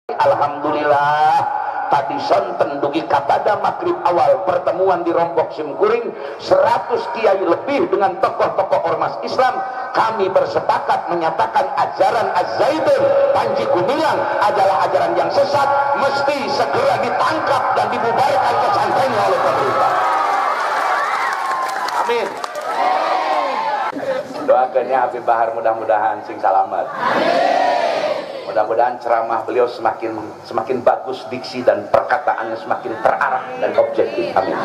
Alhamdulillah tadi sonten dugi kapada maghrib awal pertemuan di Rompok Simkuring 100 kiai lebih dengan tokoh-tokoh ormas Islam, kami bersepakat menyatakan ajaran Az-Zaitun Panji Gumilang adalah ajaran yang sesat, mesti segera ditangkap dan dibubarkan pesantrennya oleh pemerintah. Amin. Doakannya Habib Bahar mudah-mudahan sing salamat. Amin. Mudah-mudahan ceramah beliau semakin bagus diksi dan perkataannya semakin terarah dan objektif. Amin.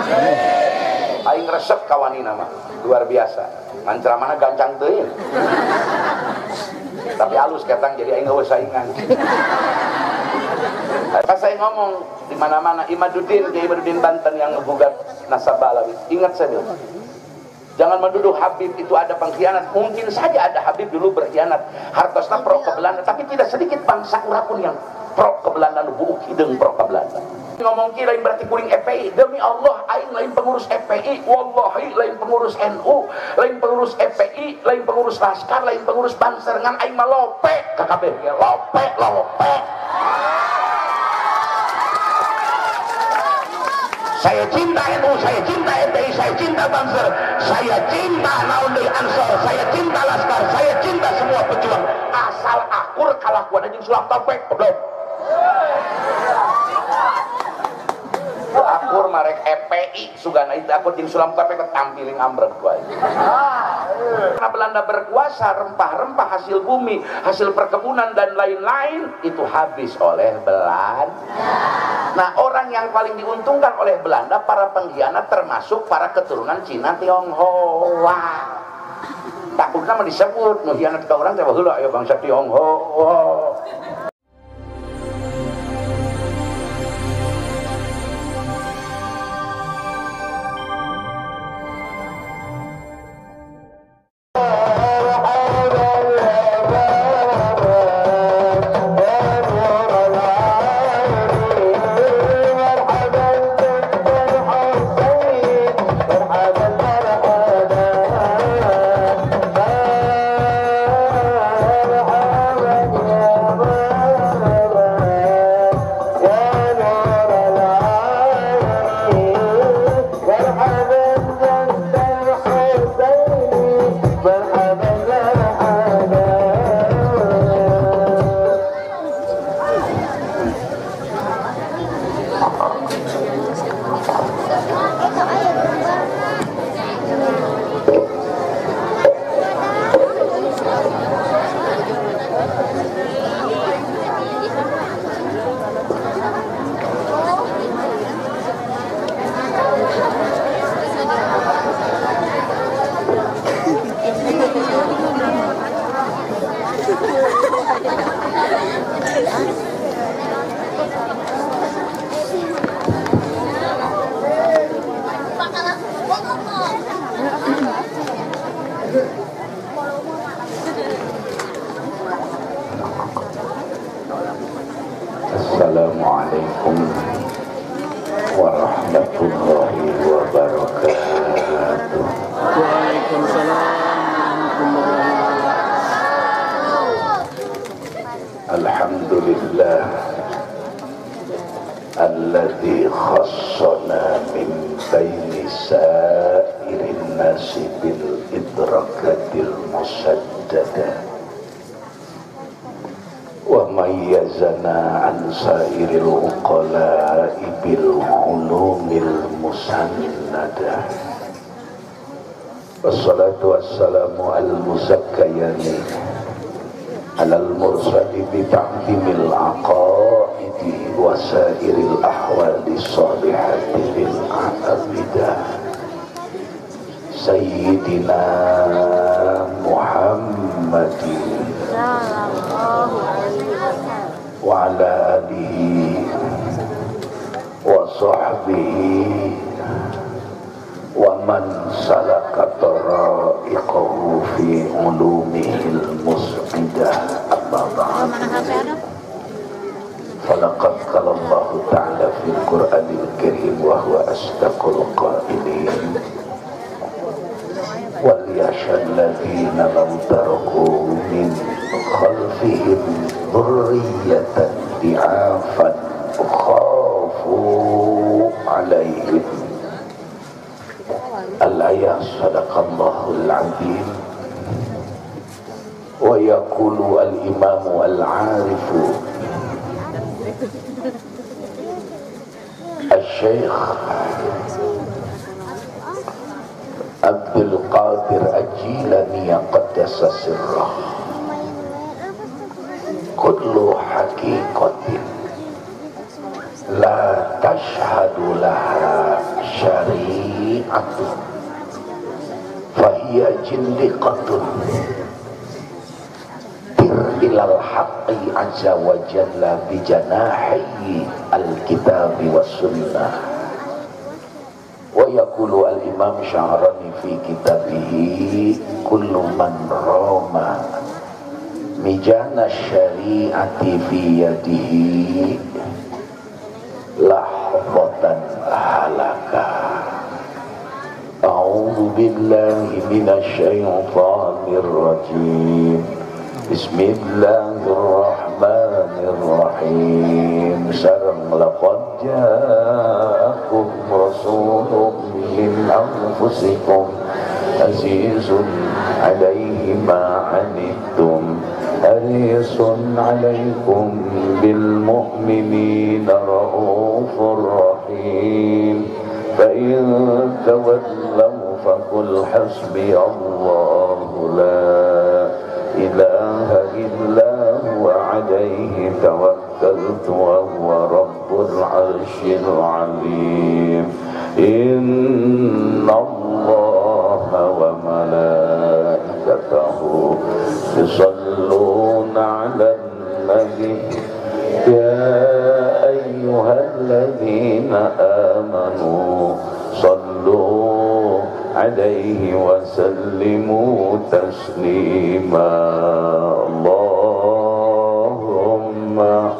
Aing resep kawani nama luar biasa. Ngan ceramahna gancang teuing. Tapi halus ketang jadi aing eueuh saingan. Pas saya ngomong di mana-mana Imaduddin, Kiai Imaduddin Banten yang ngegugat nasabah Alawi. Ingat saya bilang, jangan menuduh Habib itu ada pengkhianat. Mungkin saja ada Habib dulu berkhianat. Hartosna pro ke Belanda, tapi tidak sedikit bangsa urang pun yang pro ke Belanda, nu buuk hideung pro ke Belanda. Ngomong ki lain berarti kuring FPI. Demi Allah aing lain pengurus FPI, wallahi lain pengurus NU, lain pengurus FPI, lain pengurus Laskar, lain pengurus Banser, ngan aing mah lope KKB, lope lope. Saya cinta NU, saya cinta FPI, saya cinta Banser, saya cinta naon deui Ansor, saya cinta Laskar, saya cinta semua pejuang. Asal akur kalakuan anjing sulam topek, goblok. Akur marek FPI sugana itu akur jeung sulam topek tampiling ambrek ku aing. Karena Belanda berkuasa, rempah-rempah hasil bumi, hasil perkebunan dan lain-lain itu habis oleh Belanda. Nah, orang yang paling diuntungkan oleh Belanda para pengkhianat termasuk para keturunan Cina Tionghoa. Takutna mah disebut nu hianat ka urang teh baheula aya bangsa Tionghoa. Assalamualaikum warahmatullahi wabarakatuh. Waalaikumsalam warahmatullahi wabarakatuh. Alhamdulillah alladzi khassana min baini sa'irin nasi bil idrakatil musaddada wa mayyazana an sairil uqala'i bil ulumil musannada. Wassalatu wassalamu al muzakkayani alal mursali bi ta'zimil aqaidi wa sairil ahwali salihati lil abidah sayyidina Muhammadin wa ala alihi wa sahbihi wa man salaka tariqahu fi ulumihil mus'idah. Amma ba'd. Falaqad qala Allahu ta'ala fil Qur'anil Karim wa huwa asdaqul qailin. Wal yashhad alladziina law taraku min khalfihim dzurriyyatan ضعافا أخاف عليهم. الآية. صدق الله العظيم. ويقول الإمام العارف الشيخ عبد القادر الجيلاني قدس سره: كل حقيقة لا تشهد لها شريعة فهي جندقة ilal haqqi azza wa jalla bijanahi alkitabi was sunnah. Wa yaqulu al-imam Sya'rani fi kitabihi: kullu man rama mijana syari'ati fi yadihi lahzatan halaka. A'udzu billahi minasy syaithanir rajim. Bismillahirrahmanirrahim. Sareng laqad ja'akum rasulun min anfusikum azizun alaihi ma anittum harisun alaikum bil mu'minina raufur rahim. Fa in tawallaw faqul hasbiyallahu la ilaha illa huwa alaihi tawakkaltu wa huwa rabbul arsyil azim. Inna allaha wa malaikatahu yusalluna 'alan nabi ya ayyuhalladzina amanu sallu alaihi wa sallimu taslima. Allahumma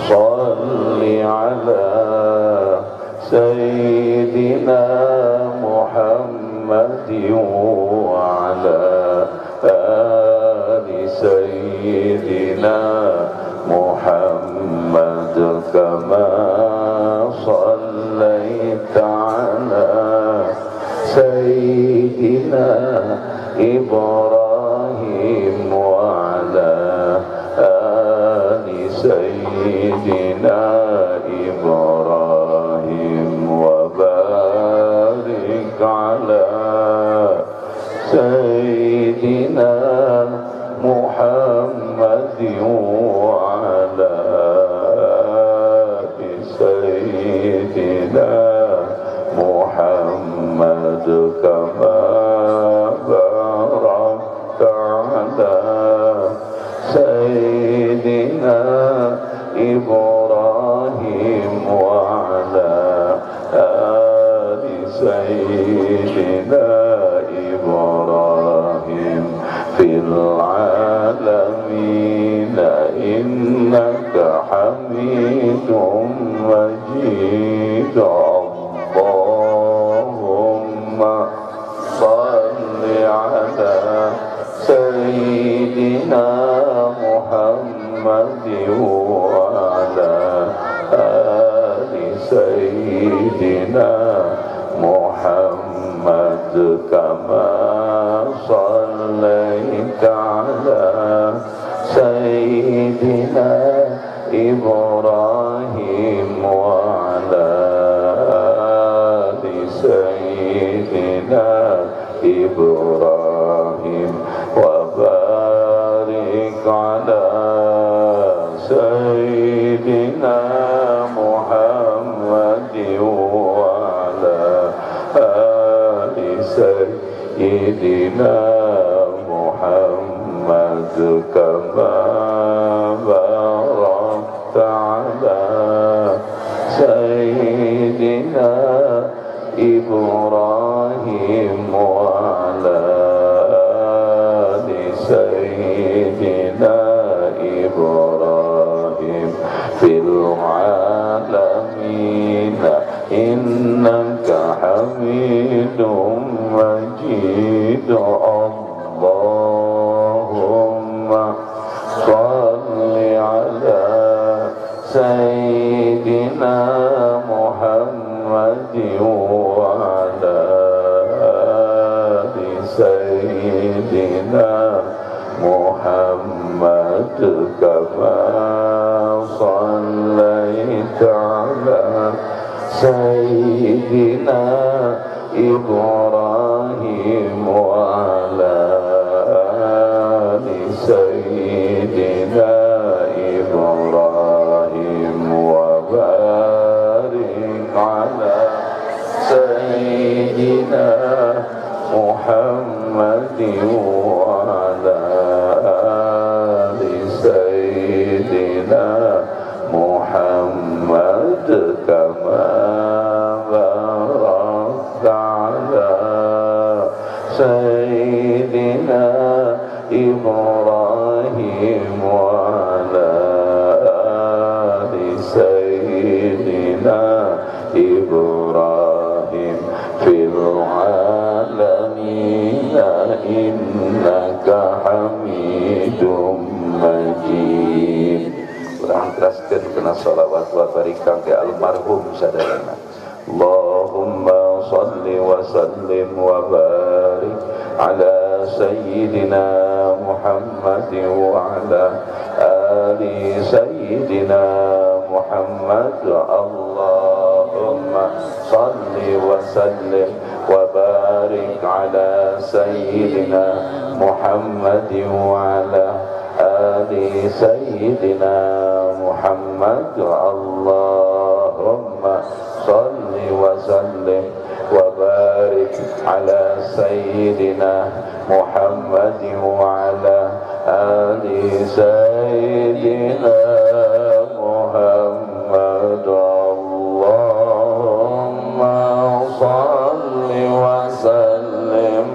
salli ala sayyidina Muhammadin wa ala ali sayyidina Muhammad kama sallaita ala Sayyidina Ibrahim wa ala ali Sayyidina Ibrahim wa barik ala Sayyidina Muhammad wa ala ali Sayyidina Muhammad kama barakta ala Sayyidina Ibrahim wa ala ali Sayyidina Ibrahim fil alamin innaka hamidum majid. Allahumma salli ala Sayyidina Muhammad wa ala ali Sayyidina Muhammad kama sallaita ala Sayyidina Ibrahim wa ala ali Sayyidina Ibrahim wa barik ala Sayyidina Muhammad wa ala ali Sayyidina Muhammad kama barakta ala Sayyidina Ibrahim wa ala ali Sayyidina Ibrahim fil alamin innaka hamidum majid. Allahumma salli ala سيدنا محمد وعلى آل سيدنا محمد كما صليت على سيدنا إبراهيم وعلى آل سيدنا إبراهيم وبارك على سيدنا محمد وعلى آل سيدنا محمد كما باركت على سيدنا إبراهيم وعلى آل سيدنا إبراهيم في العالمين إنك حميد مجيد. Urang teraskeun kana shalawat wa barikan ke almarhum sadayana. Allahumma salli wa sallim wa barik ala sayyidina Muhammad wa ala ali sayyidina Muhammad. Allahumma salli wa sallim wa barik ala sayyidina Muhammad wa ala ali sayyidina Muhammad. Allahumma salli wa sallim wa barik ala sayyidina Muhammad wa ala ali sayyidina Muhammad. Allahumma salli wa sallim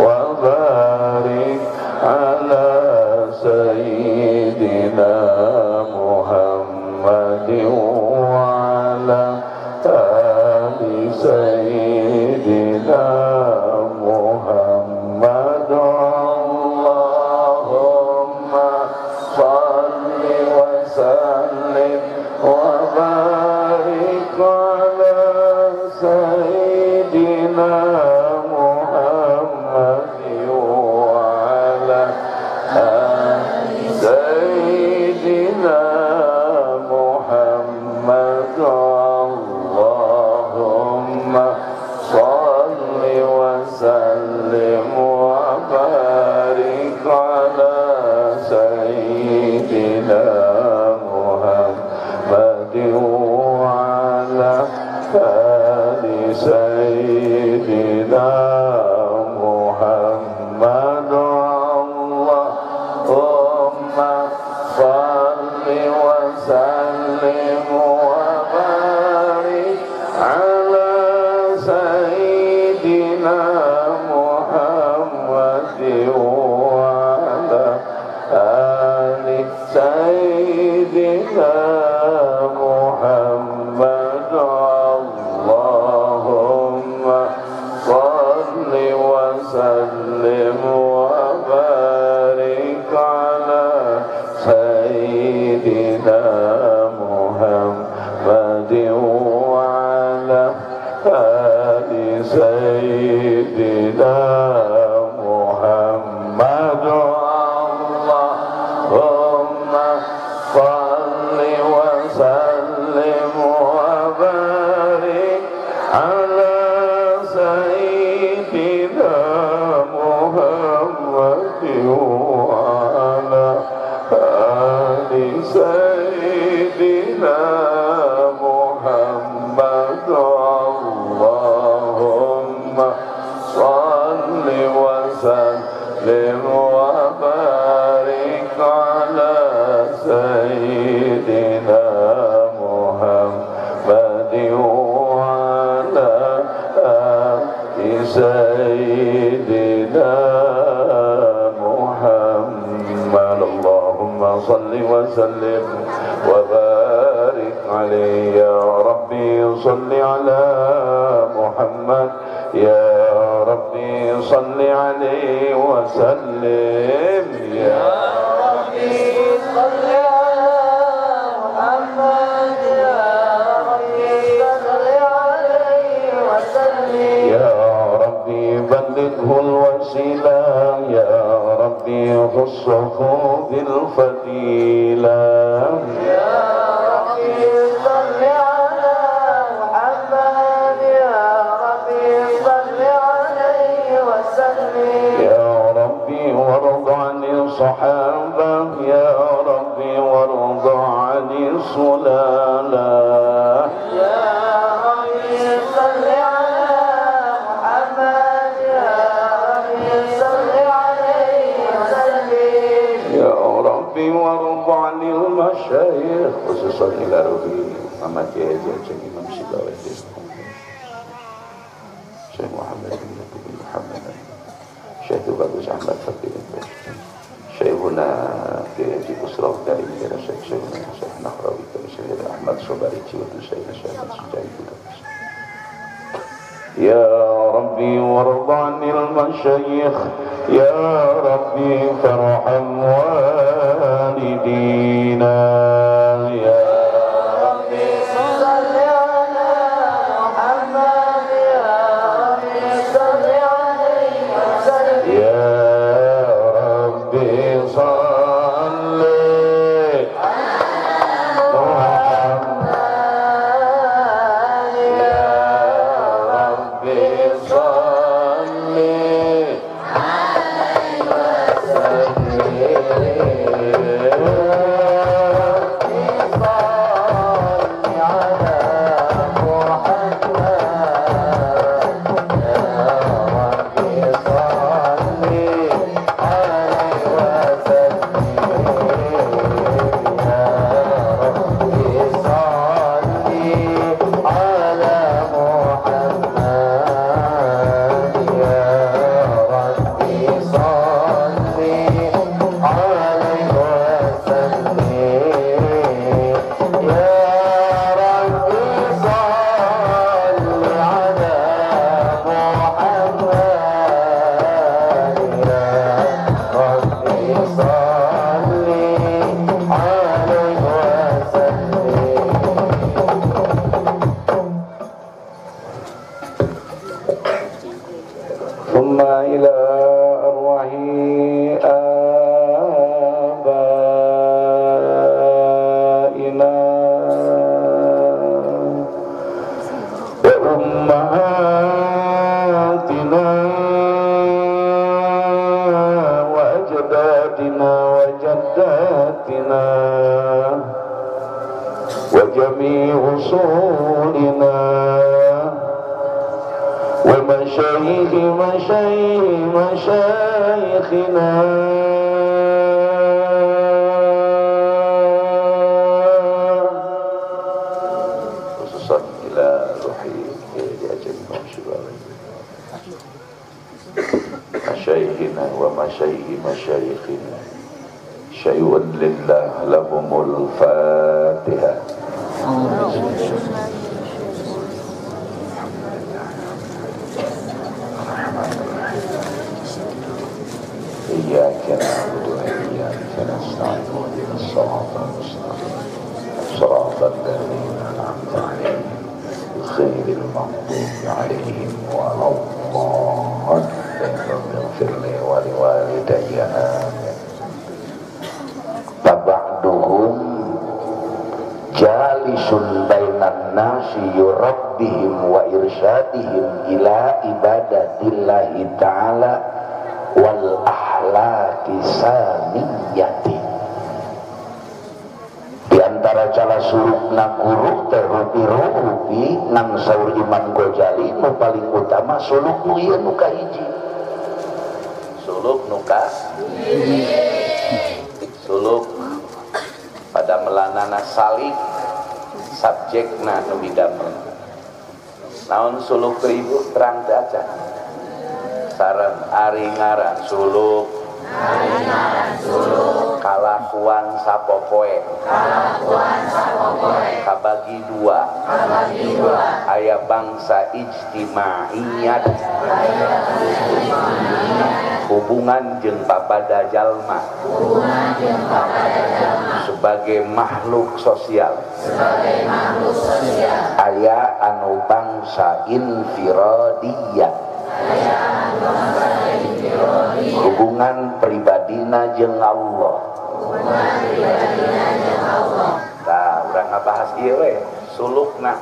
wa barik ala sayyidina Muhammad wa ala ali sayyidina Muhammad. Allahumma salli wa sallim wa barik ala sayyidina Muhammad wa ala ali sayyidina Muhammad. Allahumma salli wa sallim wa barik ala sayyidina Muhammad wa ala ali sayyidina Muhammad. Allahumma salli wa sallim wa barik ala sayyidina Muhammad wa ala ali sayyidina Muhammad. Allahumma salli wa sallim wa barik ala sayyidina Muhammad wa ala ali sayyidina Muhammad. Allahumma salli wa sallim wa barik ala sayyidina Muhammad wa ala ali sayyidina Muhammad. Allahumma salli wa sallim wa barik ala sayyidina Muhammad wa ala ali sayyidina Muhammad. Allahumma salli wa sallim wa barik alaihi. Ya Rabbi salli ala Muhammad. Ya Rabbi salli alaihi wa sallim. Ya Rabbi salli ala Muhammad. الفضيلة. يا ربي صل على محمد، يا ربي صل عليه وسلم. يا ربي وارض عن الصحابة، يا ربي وارض عن السلالة. يا ربي صل على محمد، يا ربي صل عليه وسلم. يا ربي وارض عن المشايخ، خصوصا إلى روحي محمد Kiai Imam Sibawaih، Syekh Muhammad bin Nabi Muhammad، Syekh Bagus Ahmad Fatih، Syekhuna Kiai Haji Busro dari Negara Syekh Syekhuna Syekh Nahrawi dari Syekh Ahmad Sobari Ciwatu Syekh Syekh Sujai. يا ربي وارض عن المشايخ، يا ربي فارحم والدينا. يا ربي صل على محمد، يا ربي صل عليه وسلم. يا ربي صل على محمد، يا ربي صل عليه وسلم. ثم إلى أرواح آبائنا وأمهاتنا وأجدادنا وجداتنا وجميع أصولنا ومشايخ مشايخ مشايخنا خصوصا إلى روحي لأجل مشايخنا ومشايخ مشايخنا. شيء لله لهم الفاتحة. إياك نعبد وإياك نستعين اهدنا الصراط المستقيم صراط الذين أنعمت عليهم غير المغضوب عليهم ولا الضالين. رب اغفر لي ولوالدي آمين. فبعضهم جالس بين الناس يربهم وإرشادهم إلى عبادة الله تعالى wal akhlaqi samiyati. Di antara cara sulukna guru teh rupi-rupi nang saur Imam Ghazali nu paling utama suluk nu ieu nu kahiji. Suluk nu kahiji. Suluk pada melanana salik subjekna nu didamel. Naon suluk ribu terang teh acan. Sareng ari ngaran suluk, kalakuan sapopoe, kabagi dua, aya bangsa ijtimaiyat, hubungan jeung papada jalma sebagai makhluk sosial, aya anu bangsa infiradiyat. Hubungan pribadina jeung Allah. Tah urang ngabahas ieu we sulukna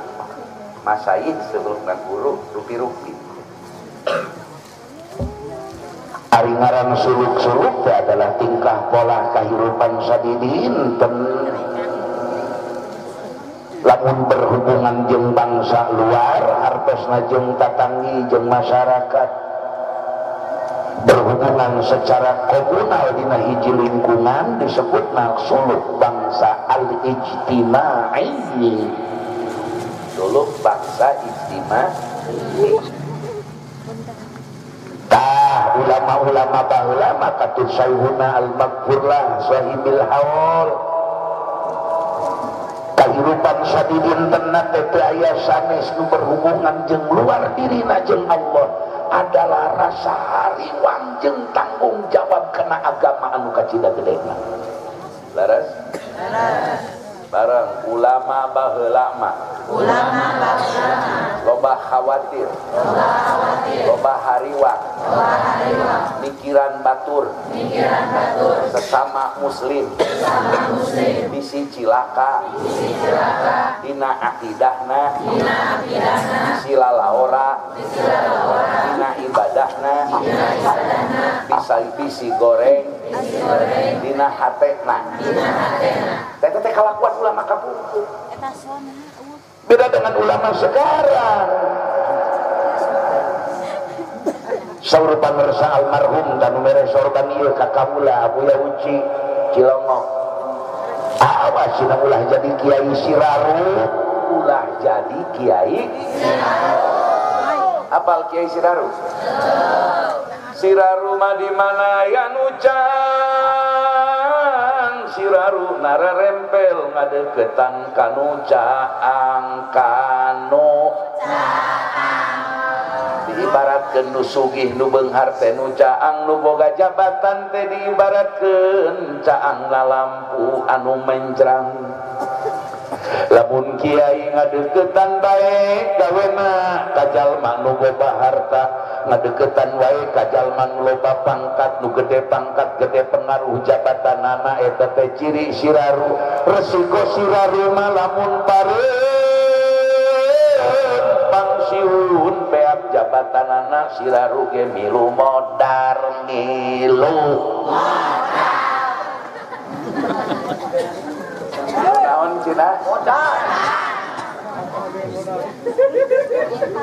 masayid sulukna guru rupi-rupi. Ari ngaran suluk-suluk teh adalah tingkah pola kahirupan sadidinten. Lamun berhubungan jeung bangsa luar artosna jeung tatanggi jeung masyarakat, berhubungan secara komunal dina hiji lingkungan disebutna suluk bangsa al-ijtima'i. Suluk bangsa ijtima'i. Tah ulama-ulama baheula maka katut sayhuna al-maghfurlah sahibil haul, kahirupan sadidintenna teh teu aya sanes nu berhubungan jeung luar dirina jeung Allah adalah rasa hariwang jeung tanggung jawab kana agama anu kacida gedena. Leres? Leres. Bareng ulama baheula mah, ulama baheula mah loba khawatir, loba khawatir, loba hariwang, loba hariwang, mikiran batur, mikiran batur, sesama muslim, sesama muslim, bisi cilaka, bisi cilaka, dina akidahna, dina akidahna, bisi lalaora, bisi lalaora, dina ibadahna, dina ibadahna, bisa bisi goreng, bisi goreng, dina hatena, dina hatena. Teh teh kalakuan ulama kapungkur. Beda dengan ulama sekarang. Saur pangersa almarhum dan mere sorban ieu ka kaula Abu Yauci Cilongok. Awas cenah ulah jadi kiai siraru, ulah jadi kiai siraru. Apal kiai siraru? Siraru mah di mana ya nu cang, siraru nararempel ngadeukeutan kanu caang kanu caang. Diibaratkeun nu sugih nu beunghar teh nu caang, nu boga jabatan teh diibaratkeun caang lampu anu mencrang. Lamun kiai ngadeukeutan bae gawena ka jalma nu boga harta, ngadeukeutan wae ka jalma nu loba pangkat, nu gede pangkat, gede pengaruh jabatanana, eta teh ciri siraru. Resiko siraru mah lamun pareun pangsiun beak jabatanana, siraru ge milu modar milu modar. Naon cina? Modar.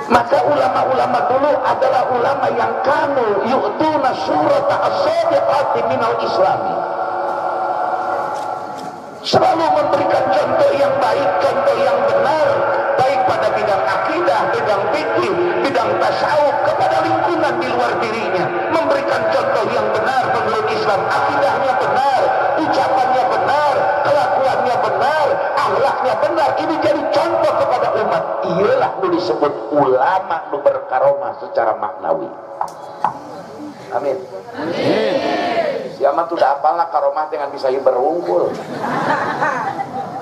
Maka ulama-ulama dulu adalah ulama yang kanu yu'tuna surata as-sadiqati minal islami, selalu memberikan contoh yang baik, contoh yang benar, baik pada bidang akidah, bidang fikih, bidang tasawuf, kepada lingkungan di luar dirinya, memberikan contoh yang benar menurut Islam. Akidahnya benar, ucapannya benar, kelakuannya benar, akhlaknya benar. Ini jadi contoh kepada umat. Iyalah nu disebut ulama nu berkaromah secara maknawi. Amin. Amin. Siapa tuh udah apalna karomah dengan bisa hiber wungkul.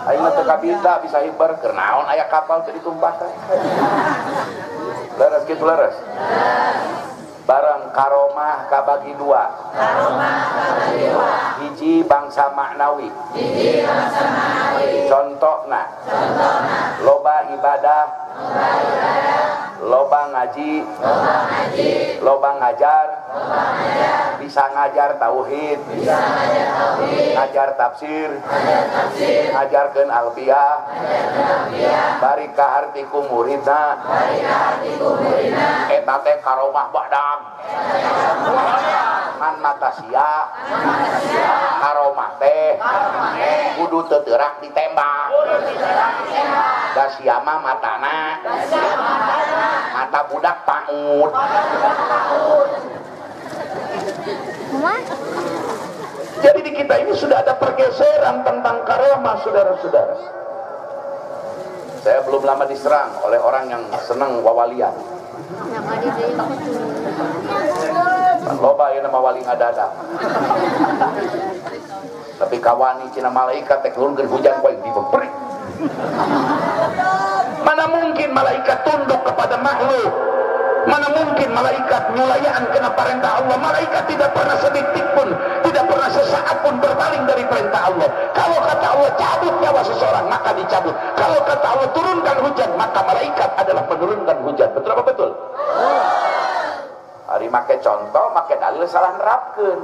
Aing mah teu kabita bisa hiber, keur naon aya kapal teu ditumpahkan. Leres kitu leres. Bareng karomah kabagi dua. Karomah kabagi dua. Hiji bangsa maknawi. Hiji bangsa maknawi. Contohna. Contohna. Loba ibadah. Loba ibadah. Loba ngaji. Loba ngaji. Loba ngajar. Loba ngajar. Bisa ngajar tauhid. Bisa ngajar tauhid. Ngajar tafsir. Ngajar tafsir. Ngajarkeun alfiah. Ngajarkeun alfiah. Bari kaharti ku muridna. Bari kaharti ku muridna. Eta teh karomah badag. Ngan mata sia, karomah teh kudu teu teurak ditembak. Da sia mah matana, mata budak paud. Jadi di kita ini sudah ada pergeseran tentang karomah, saudara-saudara. Saya belum lama diserang oleh orang yang senang wawalian. Loba ya nama wali ngadada. Tapi kawani cina malaikat teh turunkeun hujan poe dibebrik. Mana mungkin malaikat tunduk kepada makhluk. Mana mungkin malaikat nyulayaan kena perintah Allah. Malaikat tidak pernah sedetik pun, tidak pernah sesaat pun berpaling dari perintah Allah. Kalau kata Allah cabut nyawa seseorang, maka dicabut. Kalau kata Allah turunkan hujan, maka malaikat adalah menurunkan hujan. Betul apa betul? Hari make contoh, make dalil salah nerapkeun.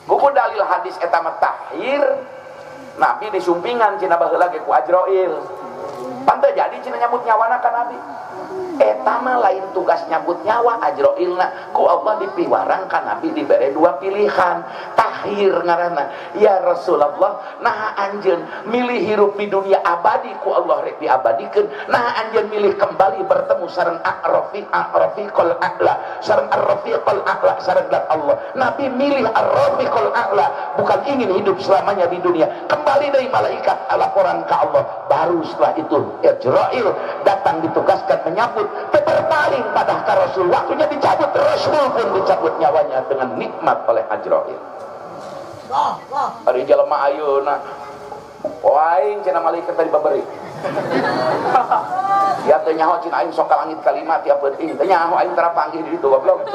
Buku dalil hadis eta mah tahir, Nabi disumpingan cina baheula ge ku Ajrail. Pan teu jadi cina nyabut nyawana ka Nabi. Eta mah lain tugas nyabut nyawa Ajrailna, ku Allah dipiwarang ka Nabi dibere dua pilihan. Tahir ngaranna. Ya Rasulullah, nah anjeun milih hirup di dunia abadi ku Allah rek diabadikeun, nah anjeun milih kembali bertemu sareng Ar-Rafiqul A'la, sareng Ar-Rafiqul A'la, sareng Allah. Nabi milih Ar-Rafiqul A'la, bukan ingin hidup selamanya di dunia. Kembali dari malaikat laporan ke Allah. Baru setelah itu Ajrail datang ditugaskan menyambut, berpaling pada Rasul. Waktunya dicabut, Rasul pun dicabut nyawanya dengan nikmat oleh Ajrail. Ari jelema ayeuna aing cenah malaikat tadi baberi. Ya teu nyaho cenah aing sok ka langit kalima tiap peuting. Teu nyaho aing tara panggih di ditu goblok.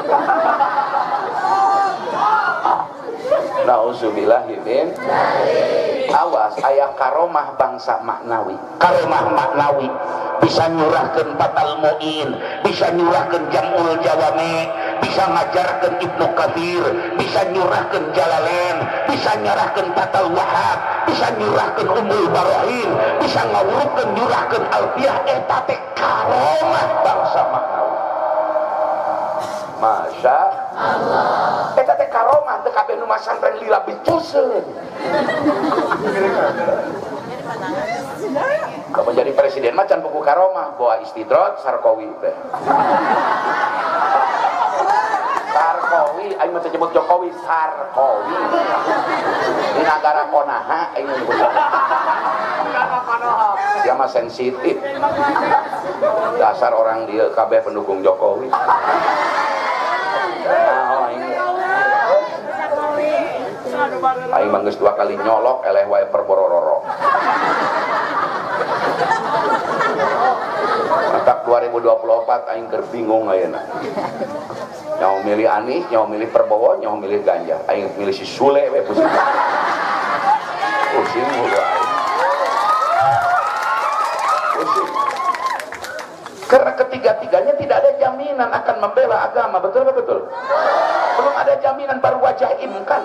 Nauzubillahi min awas aya karomah bangsa maknawi. Karomah maknawi bisa nyurahkeun Fathul Muin, bisa nyurahkeun Jam'ul Jawami, bisa ngajarkeun Ibnu Katsir, bisa nyurahkeun Jalalain, bisa nyarahkeun Fathul Wahab, bisa nyurahkeun Ummul Barahin, bisa ngawurupkeun nyurahkeun Alfiyah. Eta teh karomah bangsa maknawi. Masya Allah. Eta teh karomah teu kabeh nu masantren lila bicuseun. Kalau menjadi presiden mah can buku karomah, bawa istidrot Sarkowi teh. Sarkowi, aing mah teu nyebut Jokowi, Sarkowi. Di nagara Konaha aing nyebut. Dia mah sensitif. Dasar orang dia kabeh pendukung Jokowi. Nah, aing. Aing mah geus dua kali nyolok eleh wae perborororo. Mantap 2024 aing keur bingung ayeuna. Nyaho milih Anies, nyaho milih Prabowo, nyaho milih Ganjar. Aing milih si Sule we pusing. Pusing we aing. Pusing. Karena ketiga-tiganya tidak ada jaminan akan membela agama, betul apa betul? Belum ada jaminan, baru wajah imkan.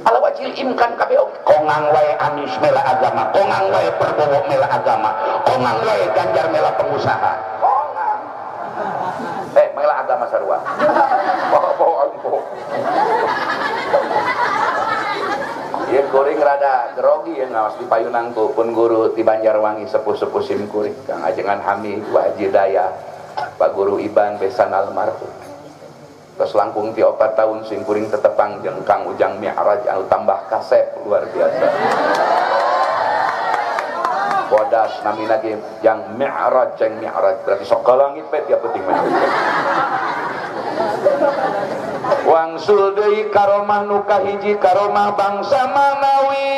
Ala wajil imkan KPU kongang wae Anies mela agama, kongang wae Prabowo mela agama, kongang wae Ganjar mela pengusaha. Kongang. Mela agama sarua. Bawa angko. Ieu kuring rada grogi ya ngaos di payunan ku pun guru di Banjarwangi sepuh-sepuh sim kuring Kang Ajengan Hami Wa Haji Daya Pak Guru Iban besan almarhum. Terus langkung ti 4 tahun sim kuring tetepang jeung Kang Ujang Mi'raj anu tambah kasep luar biasa. Bodas namina ge yang Mi'raj jeung Mi'raj berarti sok ka langit we tiap peuting mah. Wangsul deui karomah nu kahiji karomah bangsa manawi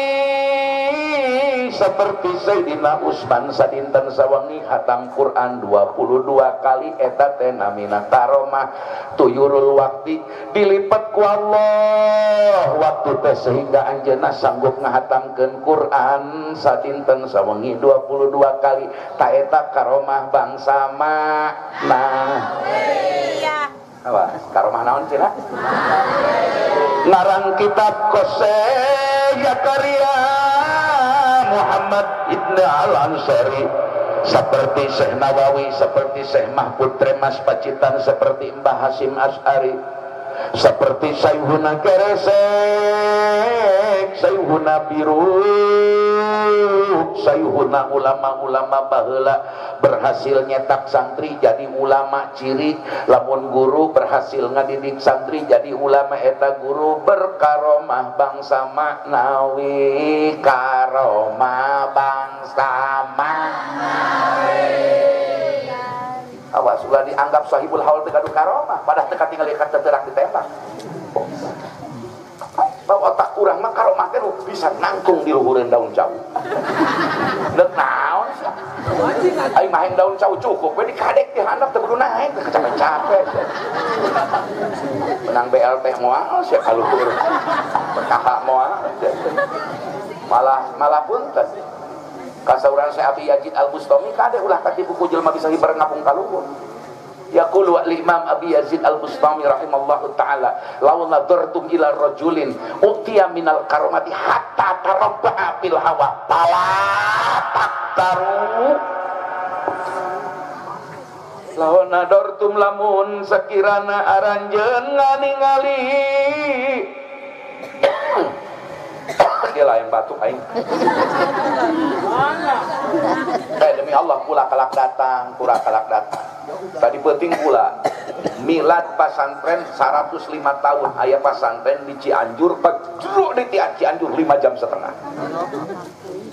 seperti Sayyidina Utsman sadinten sawengi khatam Quran 22 kali eta teh namina karomah tuyurul wakti dilipet ku Allah waktu teh sehingga anjeunna sanggup ngahatamkeun Quran sadinten sawengi 22 kali ta eta karomah bangsa makna. Apa? Karomah naon cenah? Ngarang kitab Qose Zakaria Muhammad Ibn Al-Ansari, seperti Syekh Nawawi, seperti Syekh Mahfud Tremas Pacitan, seperti Mbah Hasyim Asy'ari, seperti Sayhuna Keresek, Sayhuna Biru, Sayhuna ulama-ulama baheula berhasil nyetak santri jadi ulama ciri, lamun guru berhasil ngadidik santri jadi ulama eta guru berkaromah bangsa maknawi, karomah bangsa maknawi. Awas ulah dianggap sahibul haul teu gaduh karomah, padahal teu katingali ka teterak ditembak. Bahwa otak urang mah karomah teh bisa nangkung di luhureun daun jauh. Deuk naon Aing mah hayang daun cau cukup we dikadek di handap teu kudu naek capek-capek. Menang BLT moal sia kaluhur. Berkah moal. Malah punten. Kasauran Syekh Abi Yazid Al-Bustami kade ulah katipu ku jelema bisa hiber ngapung kaluhur. Yaqulu al-Imam Abi Yazid Al-Bustami rahimallahu taala, law nadartum ila rajulin utiya minal karomati hatta tarabba'a fil hawa fala taqtaru. Law nadartum lamun sakirana aranjeun nganingali. Dia lah yang batuk aing. Demi Allah pula kalak datang, pura kalak datang. Tadi penting pula milad pasantren 105 tahun ayah pasantren di Cianjur, pejruk di Cianjur 5,5 jam.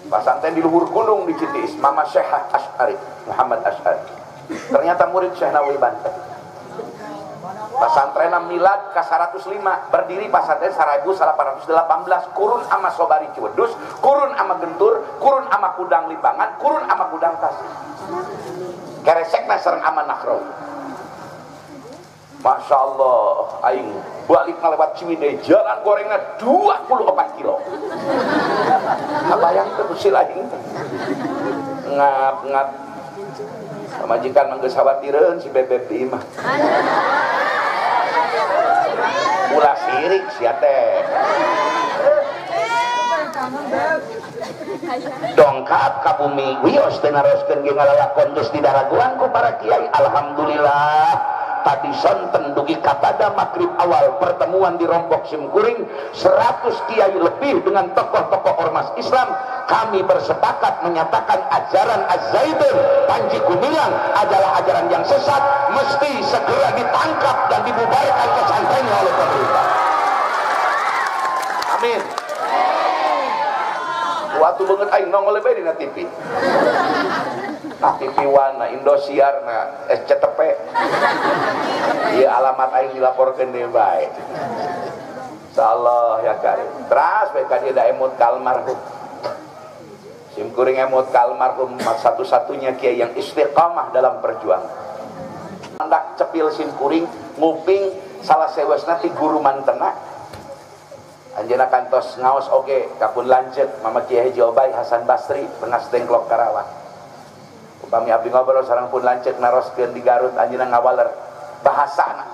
Pasantren di luhur gunung di Citiis, Mama Syekh Asy'ari, Muhammad Asy'ari. Ternyata murid Syekh Nawawi Banten. Pasantren milad ke 105, berdiri pasantren 1818, kurun ama Sobari Ciwedus, kurun ama Gentur, kurun ama Kudang Limbangan, kurun ama Kudang Tasik. Keresekna sareng ama Nakhrawi. Masya Allah, aing balik lewat Ciwidey, jalan gorengna 24 kilo. Kabayang teu usil aing. Ngap-ngap. Pamajikan mah geus khawatireun si bebeb di imah. Ulah sirik sia teh. Dongkap ka bumi wios teu naroskeun ge ngalalakon geus didaraguan ku para kiai. Alhamdulillah tadi sonten dugi kapada magrib awal pertemuan di Rompok Simkuring 100 kiai lebih dengan tokoh-tokoh ormas Islam, kami bersepakat menyatakan ajaran Az-Zaitun Panji Gumilang adalah ajaran yang sesat, mesti segera ditangkap dan dibubarkan pesantrennya oleh pemerintah. Amin. Waktu banget aing nongol bae dina TV. Nah, TV One, nah Indosiar, nah SCTP. Ieu alamat aing dilaporkeun deui bae. Insyaallah ya karim. Teras bae ka dieu da emut ka almarhum. Simkuring emut ka almarhum satu-satunya kiai yang istiqamah dalam perjuangan. Hendak cepil simkuring nguping salah sewesna ti guru mantena. Anjeunna kantos ngaos oge kapun lanceuk Mama Kiai Haji Obay Hasan Basri Rengas Dengklok Karawang. Upami abdi ngobrol sareng pun lanceuk naroskeun di Garut anjeunna ngawaler bahasana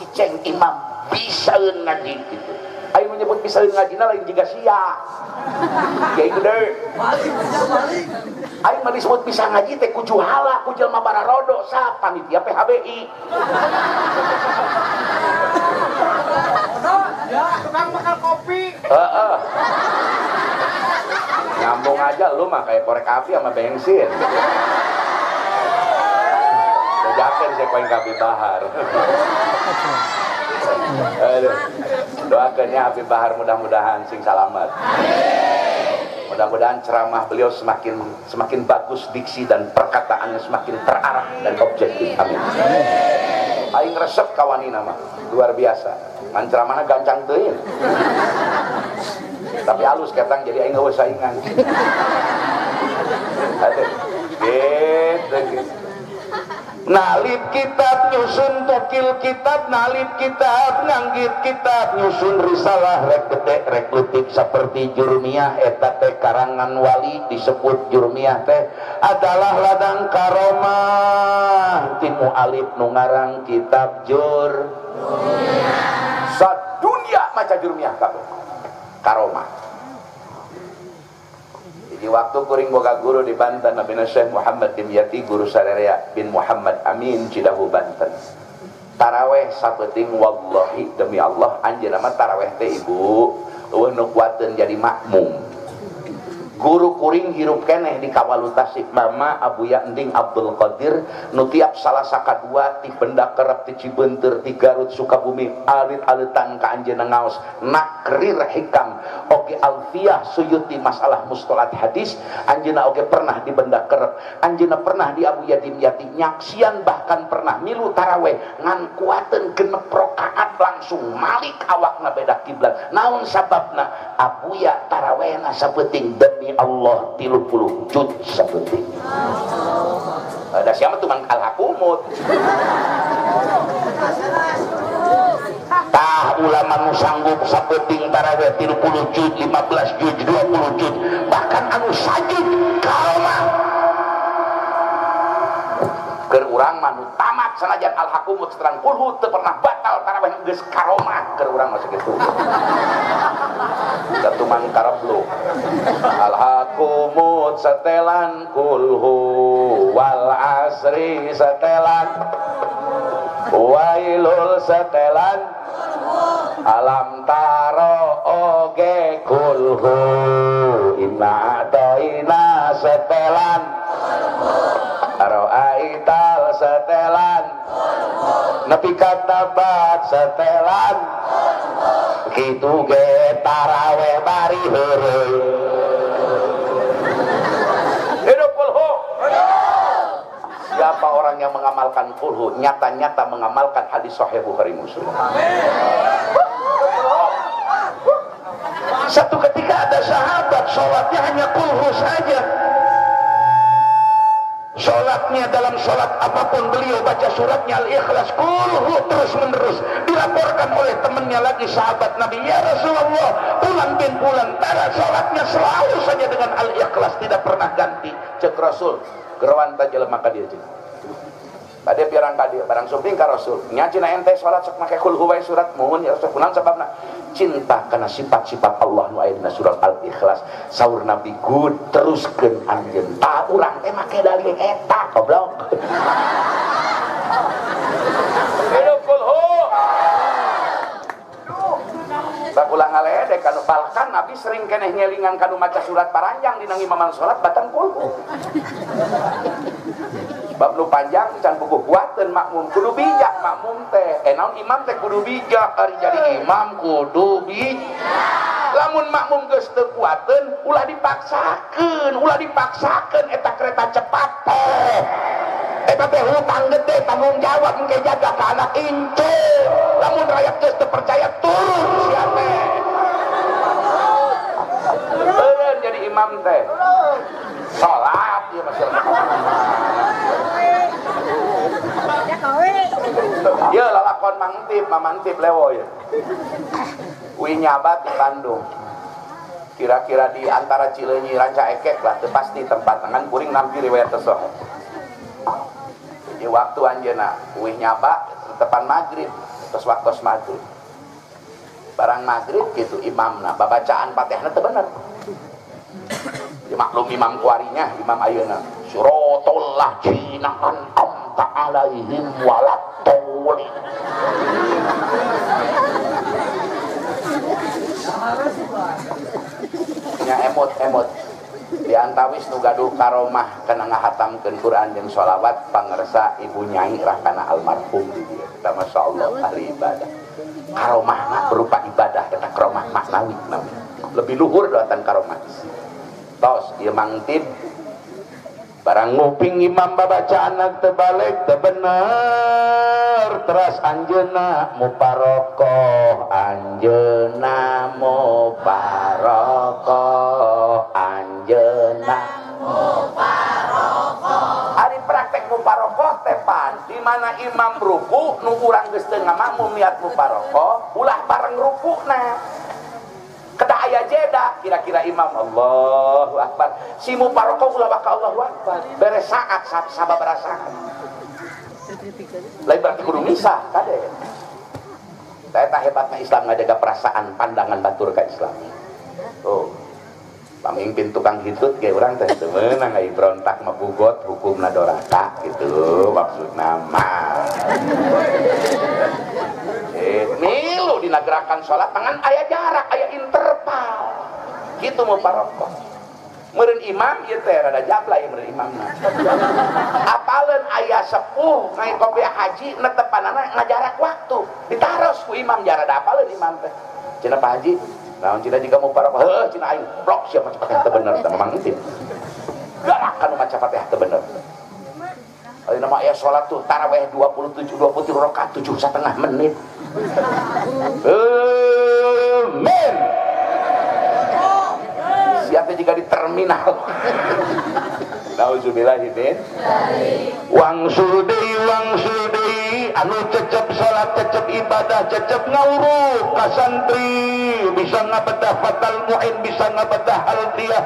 kiceng imam bisaeun ngaji kitu. Ayo menyebut bisaeun ngajina lain jiga sia. Kiai gede. Balik. Aing mah disebut bisa ngaji teh ku juhala ku jelema bararodo sa panitia PHBI. Ya, tukang bakal kopi. Nyambung aja lu mah kayak korek api sama bensin. Jajakan saya koin Habib Bahar. Aduh. Doakannya Habib Bahar mudah-mudahan sing salamat. Mudah-mudahan ceramah beliau semakin bagus diksi dan perkataannya semakin terarah dan objektif. Amin. Aing resep kawanina mah luar biasa. Ngan ceramahna gancang teuing. Tapi halus ketang jadi aing eueuh saingan. Aduh. Gitu. Nalip kitab nyusun tokil kitab, nalip kitab nganggit kitab nyusun risalah rek gede rek leutik seperti Jurmiyah eta teh karangan wali disebut Jurmiyah teh adalah ladang karomah ti mualif nu ngarang kitab Jurmiyah. Sadunya maca Jurmiyah kabeh karomah. Di waktu kuring boga guru di Banten, Nabina Syekh Muhammad Dimyati, guru sarerea bin Muhammad Amin Cidahu Banten. Taraweh sapeting wallahi demi Allah anjeunna mah taraweh teh ibu eueuh nu kuateun jadi makmum. Guru kuring hirup keneh di Kawalu Tasik Mama Abuya Ending Abdul Qadir nu tiap Salasa kadua ti Benda Kerep ti Cibeunteur ti Garut Sukabumi alit-alitan ka anjeunna ngaos nakrir hikam oge Alfiyah Suyuti masalah mustolat hadis anjeunna oge pernah di Benda Kerep anjeunna pernah di Abuya Dimyati nyaksian bahkan pernah milu taraweh ngan kuateun 6 rakaat langsung malik awakna beda kiblat naon sababna Abuya tarawehna sapeuting demi Diridhoi Allah 30 juz saeutik. Ada siapa tuh mang alhakumut. Tah ulama nu sanggup saeuting tarawih 30 juz, 15 juz, 20 juz, bahkan anu sajud karomah. Keur urang mah nu tamat sanajan alhakumut setelan kulhu teu pernah batal tarawih geus karomah keur urang mah sakitu. Satuman karablu. Alhakumut setelan kulhu wal asri setelan wailul setelan alam taro oge kulhu inna atoina setelan aroaital setelan nepi katabat setelan kitu ge taraweh bari heureuy. Hidup kulhu. Siapa orang yang mengamalkan kulhu nyata-nyata mengamalkan hadis sahih Bukhari Muslim. Satu ketika ada sahabat sholatnya hanya kulhu saja. Sholatnya dalam sholat apapun beliau baca suratnya Al-Ikhlas kulhu terus menerus. Dilaporkan oleh temannya lagi sahabat Nabi, ya Rasulullah, pulang bin pulang tara sholatnya selalu saja dengan Al-Ikhlas, tidak pernah ganti. Cek Rasul, gerowan ta jelema ka dieu cek. Bade pirang ka dieu barang sumping ka Rasul. Nya cenah ente sholat sok make kulhu wae surat muhun ya Rasul. Kunaon sababna? Cinta kana sifat-sifat Allah nu aya dina surat Al-Ikhlas. Saur Nabi good teruskeun anjeun. Tah urang teh make dalil eta goblok. Hidup kulhu. Sakulah ngaledek kanu bahkan Nabi sering keneh ngelingan kanu maca surat paranjang dina ngimaman salat batan kulhu. Bab nu panjang can puguh kuateun makmum kudu bijak makmum teh. Naon imam teh kudu bijak ari jadi imam kudu bijak. Lamun makmum geus teu kuateun ulah dipaksakeun eta kereta cepat teh. Eta teh hutang gede tanggung jawab engke jaga ka anak incu. Lamun rakyat geus teu percaya turun sia teh. Turun jadi imam teh. Salat ieu masalah. Ya lalakon mangtip, mamantip lewo ya. Uih nyabat di Bandung. Kira-kira di antara Cileunyi Ranca Ekek lah, teu pasti tempat ngan kuring nampi riwayat teh sohe. Jadi waktu anjeunna uih nyabat tepan maghrib, terus waktu maghrib. Barang maghrib gitu imamna, babacaan Fatihahna teu bener. Ya maklum imam kuarinya, imam ayeuna. Suratul ladzina an'amta alaihim waladdallin. Nya emot-emot di antawis nu gaduh karomah kana ngahatamkeun Quran jeung sholawat pangersa ibu nyai rahkana almarhum di dieu. Kita masyaallah ahli ibadah. Karomahna berupa ibadah eta karomah maknawi namanya. Lebih luhur datan karomah. Tos ieu mangtib barang nguping imam babacaan teu balik teu bener teras anjeunna muparokoh anjeunna muparokoh anjeunna muparokoh. Ari praktek muparokoh teh pan di mana imam ruku nu urang geus teu ngamakmum niat muparokoh ulah bareng rukuna. Kedah aya jeda kira-kira imam Allahu Akbar si muparokoh ulah baka Allahu Akbar beres saat sababaraha saat lain berarti kudu misah kade. Eta hebatna Islam ngajaga perasaan pandangan batur ka Islam. Oh pamimpin tukang hitut ge urang teh teu meunang ai berontak mah bugot hukumna doraka gitu maksudna mah. Milu dina gerakan salat tangan aya jarak aya interval gitu muparokoh. Meureun imam ieu teh rada jabla ieu meureun imamna. Apaleun aya sepuh ngae kopiah haji netepanana ngajarak waktu ditaros ku imam jarada apaleun imam teh. Cenah Pak Haji naon cenah jiga muparokoh heuh cenah aing blok sia maca Fatihah teu bener teh mamang intip. Galak kanu maca Fatihah teu bener. Ayeuna mah aya salat tuh tarawih 27 23 rakaat 7,5 menit. Amin. Siapa jika di terminal. Nauzubillahi min. Wangsul deui anu cecep salat, cecep ibadah, cecep ngawuruk ka santri, bisa ngabedah Fatal Muin, bisa ngabedah Alfiyah,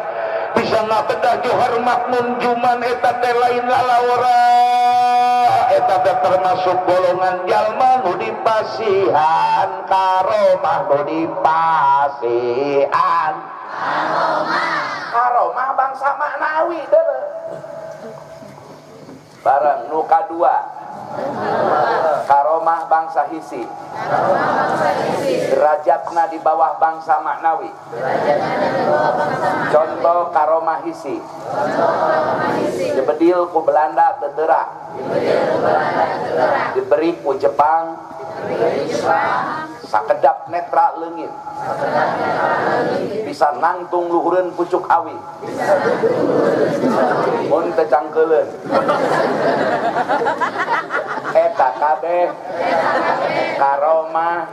bisa ngabedah Johar Makmun Juman, eta teh lain lalawara, eta teh termasuk golongan jalma nu dipasihan karomah, nu dipasihan karomah bangsa maknawi deuleu. Bareng nu kadua karomah bangsa hisi, derajatna di bawah bangsa maknawi. Contoh karomah hisi, dibedil ku Belanda teu, diberi ku Jepang sakedap netra leungit, bisa nangtung luhureun pucuk awi mun teu cangkeuleun. Eta kabeh karomah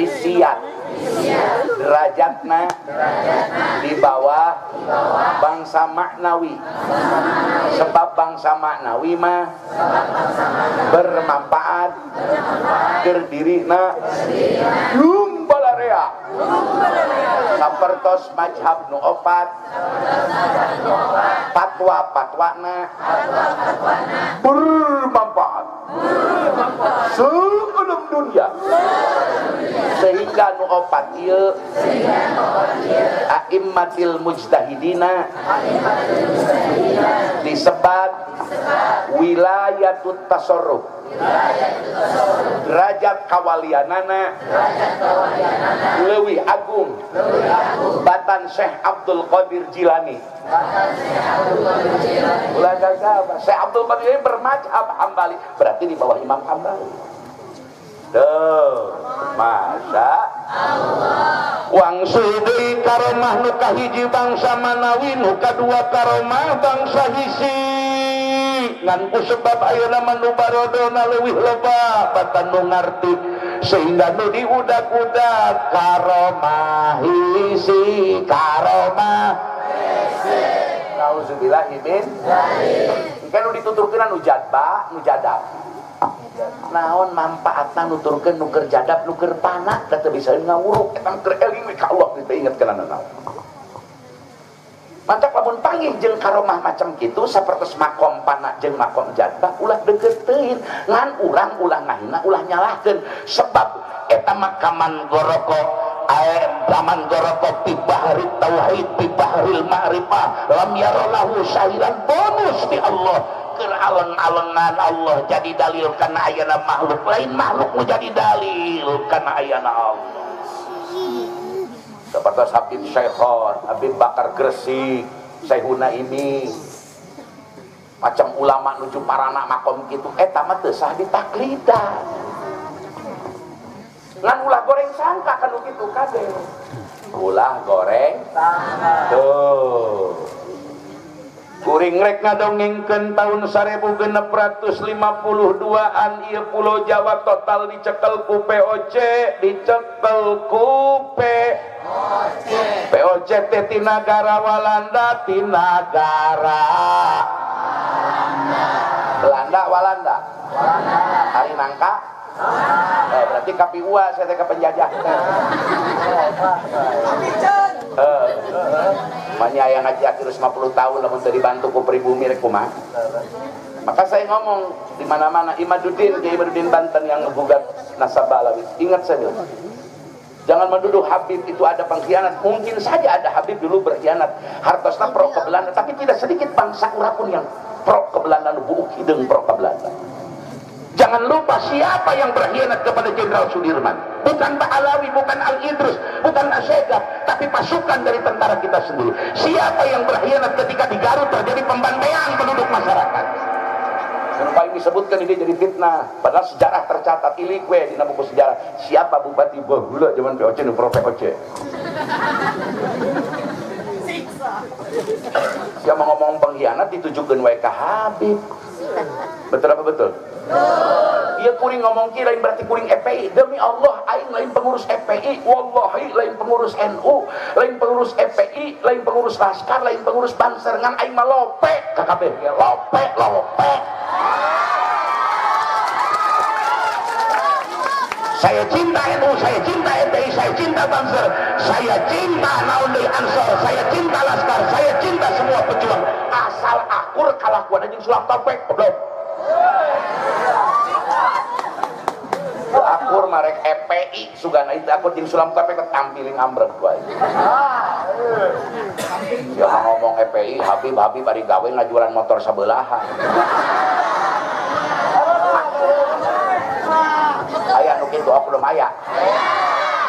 hisiat, derajatna di bawah bangsa maknawi. Sebab bangsa maknawi mah bermanfaat keur dirina lumbalarea. Sapertos mazhab nu opat, fatwa-fatwana bermanfaat seluruh dunia, sehingga nu opat ieu aimmatil mujtahidina disebat wilayatut tasarruf, derajat kawalianana leuwih agung batan Syekh Abdul Qadir Jilani. Ulah gagah, Syekh Abdul Qadir ini bermazhab Hambali, berarti di bawah Imam Hambali. Tuh, masya Allah. Wangsul deui karomah nu kahiji bangsa manawi, nu kadua karomah bangsa hisi. Ngan ku sebab ayeuna mah nu barodona leuwih loba batan nu ngarti, sehingga nu diudak-udak karomah hisi, karomah hisi. Nauzubillahi min dzalik. Engke nu dituturkeun nu jadba, nu jadab. Naon manfaatna nuturkeun nu keur jadab, nu keur pana, da teu bisa ngawuruk eta keur eling we ka Allah teu inget kana naon. Mantak lamun panggih jeung karomah macam kitu sapertos makom pana jeung makom jadbah ulah deukeut teuing, ngan urang ulah ngahina, ulah nyalahkeun, sebab eta makaman goroko ae zaman goroko fi bahri tauhid fi bahril ma'rifah lam yarolahu syahiran, bonus di Allah keur aleng-alengan Allah jadi dalil kana ayana makhluk lain, makhluk nu jadi dalil kana ayana Allah. Seperti Habib Syekhon, Habib Bakar Gresik, Syekhuna ini macam ulama nuju parana makom kitu, eta mah teu sah ditaklidan. Ngan ulah goreng sangka kan kitu kade. Ulah goreng sangka. Tuh. Kuring rek ngadongengkeun tahun 1652-an ieu Pulau Jawa total dicekel ku POC, dicekel ku POC. POC teh ti nagara Walanda, ti nagara Belanda, Walanda. Hari nangka? Berarti KPUA saya teh ke penjajah. Manya yang ngaji akhir 50 tahun lamun teu dibantu ku pribumi rek kumaha. Maka saya ngomong di mana-mana, Imaduddin, Kiai Imaduddin Banten yang ngegugat nasabah Alawi. Ingat saya bilang, jangan menuduh Habib itu ada pengkhianat. Mungkin saja ada Habib dulu berkhianat, hartosna pro ke Belanda, tapi tidak sedikit bangsa urang pun yang pro ke Belanda, nu buuk hideung pro ke Belanda. Jangan lupa siapa yang berkhianat kepada Jenderal Sudirman. Bukan Pak Alawi, bukan Al-Idrus, bukan Assegaf, tapi pasukan dari tentara kita sendiri. Siapa yang berkhianat ketika di Garut terjadi pembantaian penduduk masyarakat? Dan paling disebutkan ini jadi fitnah. Padahal sejarah tercatat, ilik we dina buku sejarah. Siapa Bupati baheula zaman POC nu pro POC? Siapa ngomong pengkhianat ditujukeun wae ka Habib. Betul apa betul? Ieu kuring ngomong ki lain berarti kuring FPI. Demi Allah aing lain pengurus FPI, wallahi lain pengurus NU, lain pengurus FPI, lain pengurus Laskar, lain pengurus Banser, ngan aing mah lope ka kabeh. Lope, lope. Saya cinta NU, saya cinta FPI, saya cinta Banser, saya cinta naon deui Ansor, saya cinta Laskar, saya cinta semua pejuang. Asal akur kalakuan anjing sulam topek, goblok. Akur marek FPI sugana itu akur jeung sulam topek tampiling ambrek wae. Ya ngomong FPI, Habib Habib ari gawe ngajualan motor sabelahan. Aya nu kitu oknum aya.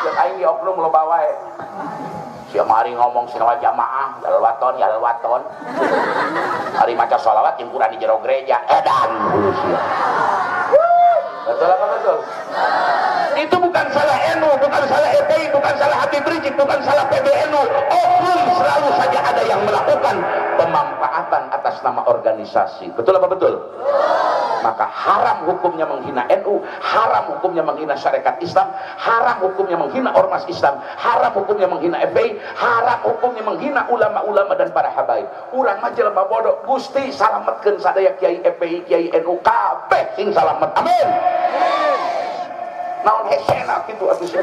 Jeung aing di oknum loba wae. Sia mari ngomong sinawa jamaah, jalal waton, jalal waton. Ari maca sholawat jeung Quran di jero gereja, edan hulu sia. Betul apa betul? Itu bukan salah NU, bukan salah FPI, bukan salah Habib Rizik, bukan salah PBNU. Oknum selalu saja ada yang melakukan pemanfaatan atas nama organisasi. Betul apa betul? Maka haram hukumnya menghina NU, haram hukumnya menghina syarikat Islam, haram hukumnya menghina ormas Islam, haram hukumnya menghina FPI, haram hukumnya menghina ulama-ulama dan para habaib. Urang mah jelema bodoh, Gusti salametkeun sadaya kiai FPI, kiai NU, kabeh sing salamet. Amin. Naon hesena kitu atuh sia.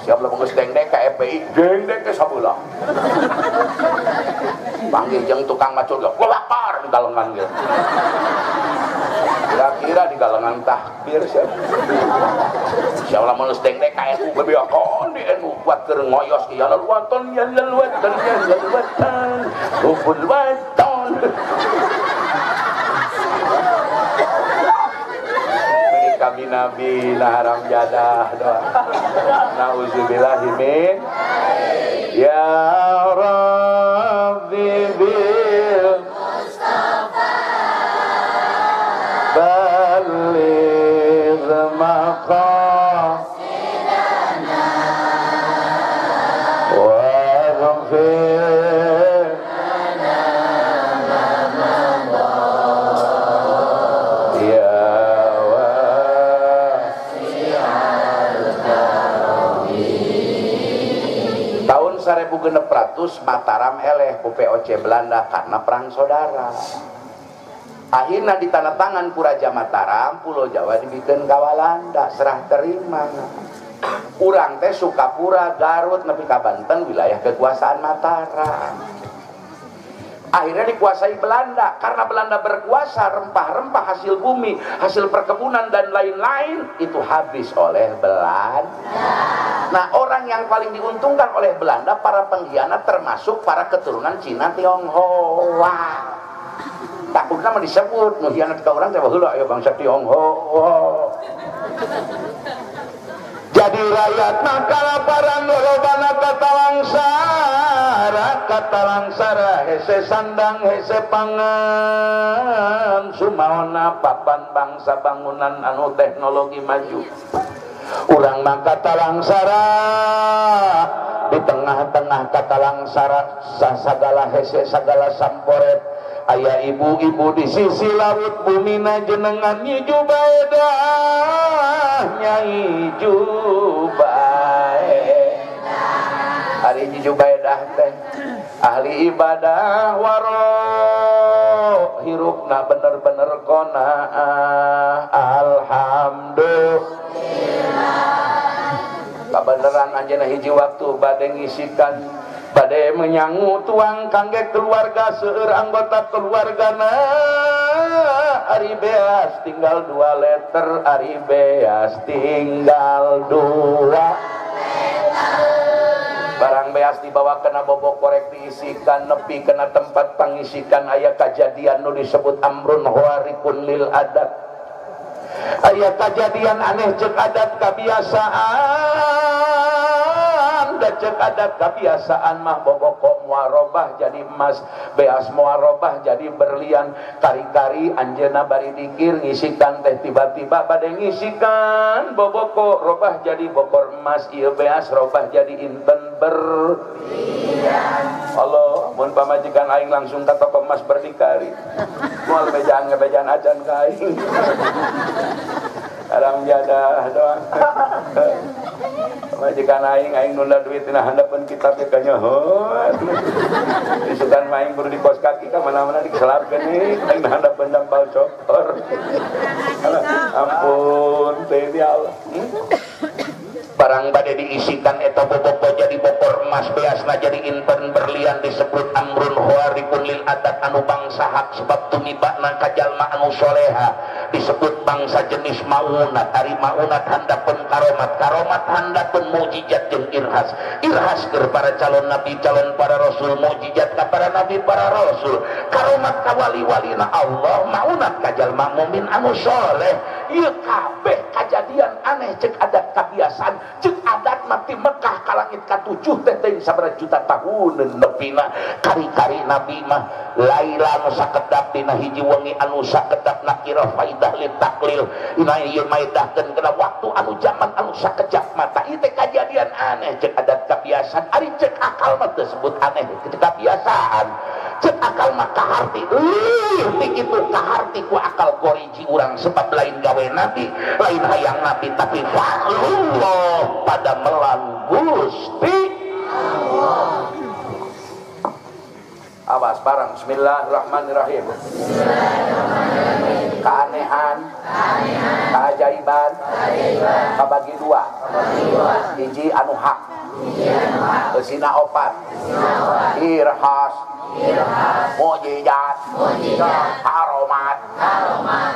Siap lamun geus dengdek ka FPI, dengdek ke sabelah. Panggil jeung tukang macul ge, lapar di galengan ge. Kira-kira di galengan takbir siap. Siap lamun geus dengdek ka NU bebeakan di NU kuat keur ngoyos ya laluaton ya laluaton ya laluaton. Rukun waton. Kami nabi haram jadah doa. Nauzubillahi min ya Rabbi bil Mustafa baligh maqasidana waghfir lana ma madha ya. Tahun 1600 Mataram eleh ku VOC Belanda karena perang saudara. Akhirnya ditandatangan ku Raja Mataram, Pulau Jawa dibikin ka Walanda, serah terima. Urang teh Sukapura, Garut, nepi ka Banten wilayah kekuasaan Mataram. Akhirnya dikuasai Belanda. Karena Belanda berkuasa, rempah-rempah hasil bumi, hasil perkebunan dan lain-lain itu habis oleh Belanda. Nah, orang yang paling diuntungkan oleh Belanda para pengkhianat termasuk para keturunan Cina Tionghoa. Takutnya mah disebut nu hianat ka urang teh baheula aya bangsa Tionghoa. Jadi rakyat mah kalaparan lolobana katalangsara, katalangsara hese sandang hese pangan sumaona papan bangsa bangunan anu teknologi maju. Urang mah katalangsara di tengah-tengah katalangsara sagala hese sagala samporet. Aya ibu-ibu di sisi laut bumina jenengan Nyi Jubaedah, Nyai Jubaedah. Ari Nyi Jubaedah teh ahli ibadah waro hirupna bener-bener qanaah. Alhamdulillah. Kabeneran anjeunna hiji waktu bade ngisikan, bade menyangu tuang kangge keluarga seueur anggota keluargana. Ari beas tinggal 2 liter, ari beas tinggal 2 liter. Barang beas dibawa kena bobok korek diisikan, nepi kena tempat pangisikan. Aya kajadian nu disebut amrun khawarikun lil adat. Aya kajadian aneh cek adat kebiasaan. Cek adat kebiasaan mah boboko muarobah jadi emas, beas muarobah jadi berlian. Kari-kari anjeuna bari dikir ngisikan teh tiba-tiba bade ngisikan boboko robah jadi bokor emas, ieu beas robah jadi inten berlian. Allah Allah, mun pamajikan aing langsung ka toko emas berdikari. Moal bejaan ngebejaan acan ka aing. Alam jadah doang. Pamajikan aing aing nunda duit dina handapeun kitab ge kanyahoan. Isukan mah aing kudu di kos kaki ka mana-mana diselapkeun nih, aing handapeun dampal cokor. Ampun, teh ya Allah. Barang bade diisikan eta bobogo jadi bokor emas beasna jadi inten berlian disebut amrun khawarikun lil adat anu bangsa hak sebab tumibakna ka jalma anu soleha disebut bangsa jenis maunat ari maunat handapeun karomat karomat handapeun mukjizat jeung irhas irhas keur para calon nabi calon para rasul mukjizat ka para nabi para rasul karomat ka wali-walina Allah maunat ka jalma mukmin anu soleh. Ieu kabeh kajadian aneh cek adat kabiasaan cek adat mati Mekah ka langit katujuh teh teuing sabaraha juta tahuneun nepina kari-kari nabi mah laila nu sakedap dina hiji wengi anu sakedap nakira faidah li taklil ina ieu maedahkeun kana waktu anu zaman anu sakejap mata ieu teh kajadian aneh cek adat kabiasaan ari cek akal mah disebut aneh cek kabiasaan cek akal mah kaharti leuwih ti kitu kaharti ku akal goriji urang sebab lain gawe nabi lain hayang nabi tapi fa'lullah pada melan Gusti Allah. Awas barang. Bismillahirrahmanirrahim. Bismillahirrahmanirrahim. Keanehan, keajaiban, kabagi dua. Hiji anu hak, eusina opat, irhas, mukjizat, karomat,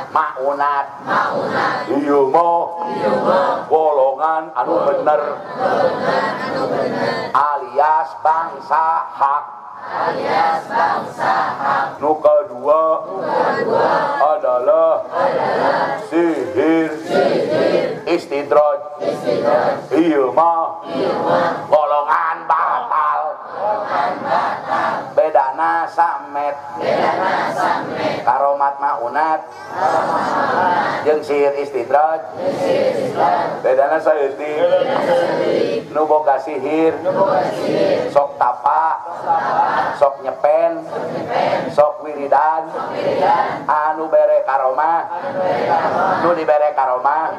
maunat, ieu mah golongan anu bener alias bangsa hak. Nu kedua adalah sihir, istidraj, ieu mah golongan batal. Bedana samet, karomat maunat, jeung sihir istidraj, bedana saeutik. Nu boga sihir, sok tapa, sok nyepen, sok wiridan, anu bere karomah, nu dibere karomah,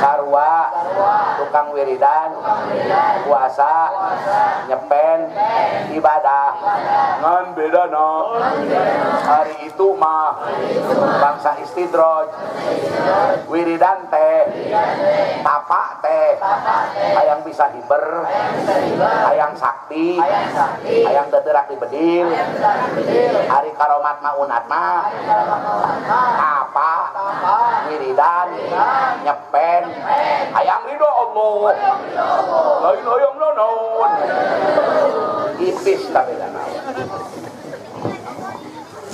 sarua, tukang wiridan, puasa, nyepen, ibadah. Ngan bedana hari itu mah bangsa istidraj, wiridan teh, tapa teh, hayang bisa hiber, hayang sakti, hayang teterak di bedil, hari karomat maunat mah tapa, wiridan, nyepen, hayang ridho Allah, lain hayang naon, ipis kabedana.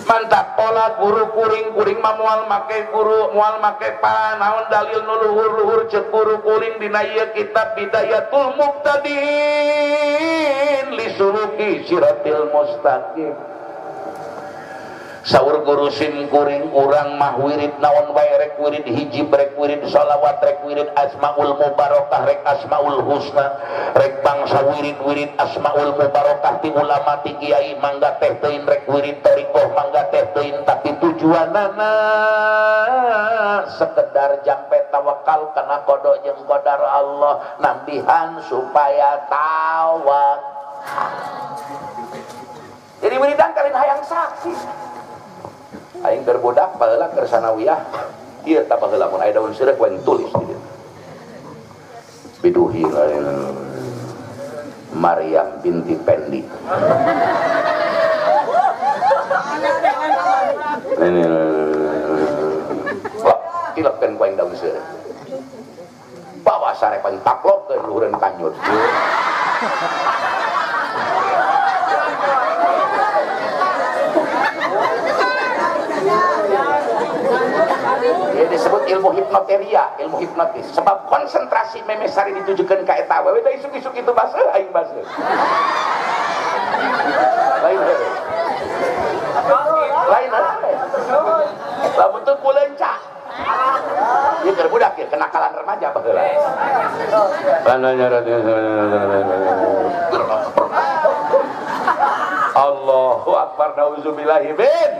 Mantap pola guru kuring kuring mah moal make guru moal make pa naon dalil nu luhur-luhur ceuk guru kuring dina ieu kitab Bidayatul Mubtadiin li suluki siratil mustaqim. Saur guru sim kuring urang mah wirid naon wae rek wirid hiji rek wirid sholawat rek wirid asmaul mubarakah rek asmaul husna rek bangsa wirid-wirid asmaul mubarakah ti ulama ti kiai mangga teh teuing rek wirid thariqah mangga teh teuing tapi tujuanana sekedar jampe tawakal kana qada jeung qadar Allah nambihan supaya tawakal. Jadi wiridan kalian hayang saksi. Aing keur budak baheula keur sanawiyah ieu tah baheula mun aya daun sirih ku aing tulis di dieu. Biduhi Maryam binti Pendi. Wah, tilepkeun ku aing daun sirih. Bawa sare ku aing taklokkeun luhureun kanyut. Ini disebut ilmu hipnoteria, ilmu hipnotis. Sebab konsentrasi memesari ditujukan ke eta awewe da isuk-isuk itu baseuh aing baseuh. Lain heuh. Lain heuh. Lamun teu kuleunca. Ieu keur budak ieu kenakalan remaja baheula. Allahu akbar, nauzubillahi min.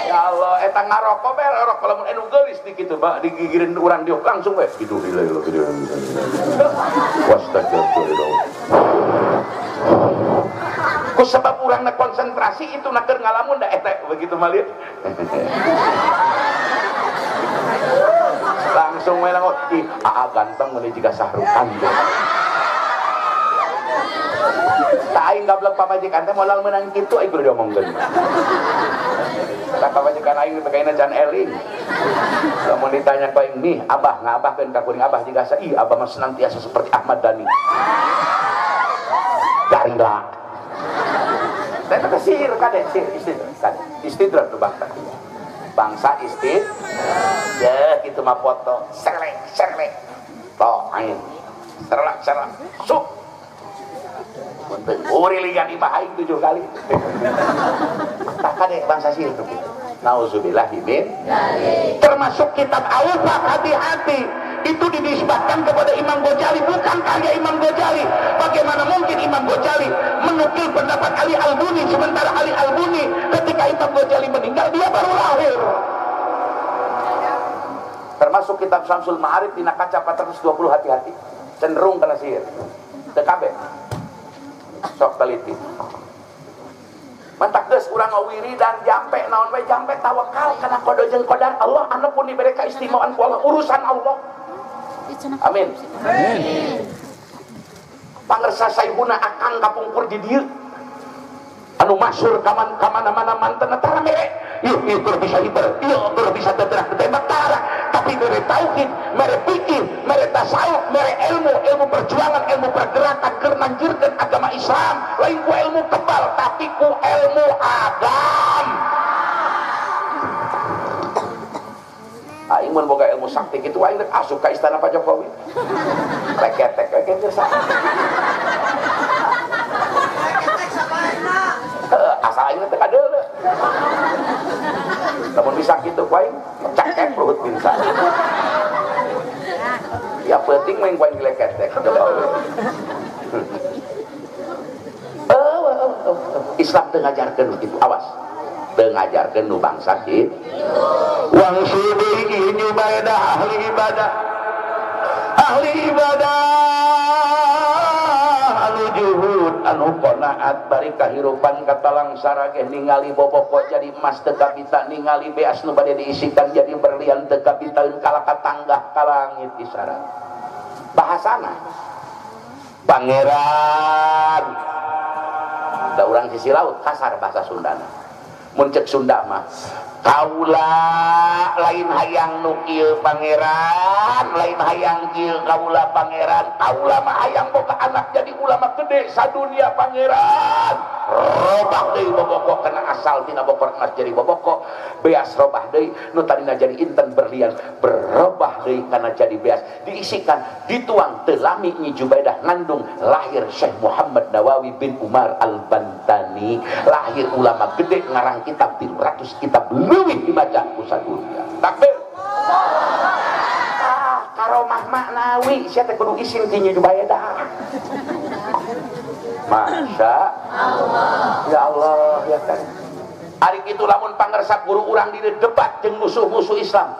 Ya Allah, eta ngarokok bae rokok lamun anu geulis di kitu ba digigireun urang diuk langsung we. Hidup ilah ilah. Wastagfirullah. Ku sebab urangna konsentrasi itu na keur ngalamun da eta begitu malieu. Langsung we langut, ih aa ganteng meuni jiga Sahrukan. Tak aing gablek pamajikan teh modal meunang kitu aing kudu diomongkeun. Tak pamajikan aing dipakaina can eling. Lamun ditanya ku aing, "Nih, abah ngabahkeun ka kuring abah jiga sa, ih abah mah senantiasa seperti Ahmad Dhani." Garila. Teh teh sihir kade, sihir istidrak kade. Istidrak tuh bangsa. Bangsa istid. Deh kitu mah foto, serlek serlek. Toh aing. Serlak serlak. Sup. Urilian imah aing 7 kali. Tak kade bangsa sihir tuh kitu. Nauzubillahi min. Termasuk kitab Al-Ufaq, hati-hati. Itu dinisbatkan kepada Imam Ghazali, bukan karya Imam Ghazali. Bagaimana mungkin Imam Ghazali menukil pendapat Ali Al-Buni, sementara Ali Al-Buni ketika Imam Ghazali meninggal dia baru lahir. Termasuk kitab Syamsul Ma'arif dina kaca 420, hati-hati. Cenderung kena sihir. TKB. Sok teliti. Mantak geus urang ngawiridan jampe naon we jampe tawakal kana qada jeung qadar Allah, anu pun dibere kaistimewaan ku Allah, urusan Allah. Amin. Amin. Pangersa Saihuna akang kapungkur di dieu. Anu masyhur kaman kamana-mana manten tara mere. Ieu ieu keur bisa hiber, ieu keur bisa teterak tembak tara, tapi mere tauhid, mere fikih, mere tasawuf, mere ilmu, ilmu perjuangan, ilmu pergerakan keur nanjurkeun agama Islam, lain ku ilmu kebal tapi ku ilmu agam. Aing mun boga ilmu sakti kitu aing rek asup ka istana Pak Jokowi. Reketek we kitu sa. Asal aing teh kadeuleu. Lamun bisa kitu ku aing cakek Luhut Binsar. Ya penting main ku aing dileketek Jokowi. Islam teu ngajarkeun kitu, awas. Teu ngajarkeun nu bangsa kitu. Wang sudi ini ibadah ahli ibadah. Ahli ibadah anu juhud anu qanaat bari kahirupan katalangsara ge ningali boboko jadi emas teu kabita, ningali beas nu bade diisikan jadi berlian teu kabitaeun kalaka tanggah ka langit isyarat. Bahasana pangeran da urang sisi laut kasar bahasa Sundana. Mun ceuk Sunda mah kaula lain hayang nu kieu pangeran, lain hayang kieu kaula pangeran, kaula mah hayang boga anak jadi ulama gede sadunia pangeran. Robah deui boboko kana asal tina bokor emas jadi boboko, beas robah deui nu tadina jadi inten berlian, berubah deui kana jadi beas, diisikan, dituang teu lami Nyi Jubaidah ngandung lahir Syekh Muhammad Nawawi bin Umar Al-Bantani, lahir ulama gede ngarang kitab 300 kitab leuwih dibaca ku sadunia. Takbir. Ah, karomah maknawi sia teh kudu isin ti Nyi Jubaidah. Masya Allah. Ya Allah ya kan. Ari kitu lamun pangersa guru urang di debat jeung musuh-musuh Islam.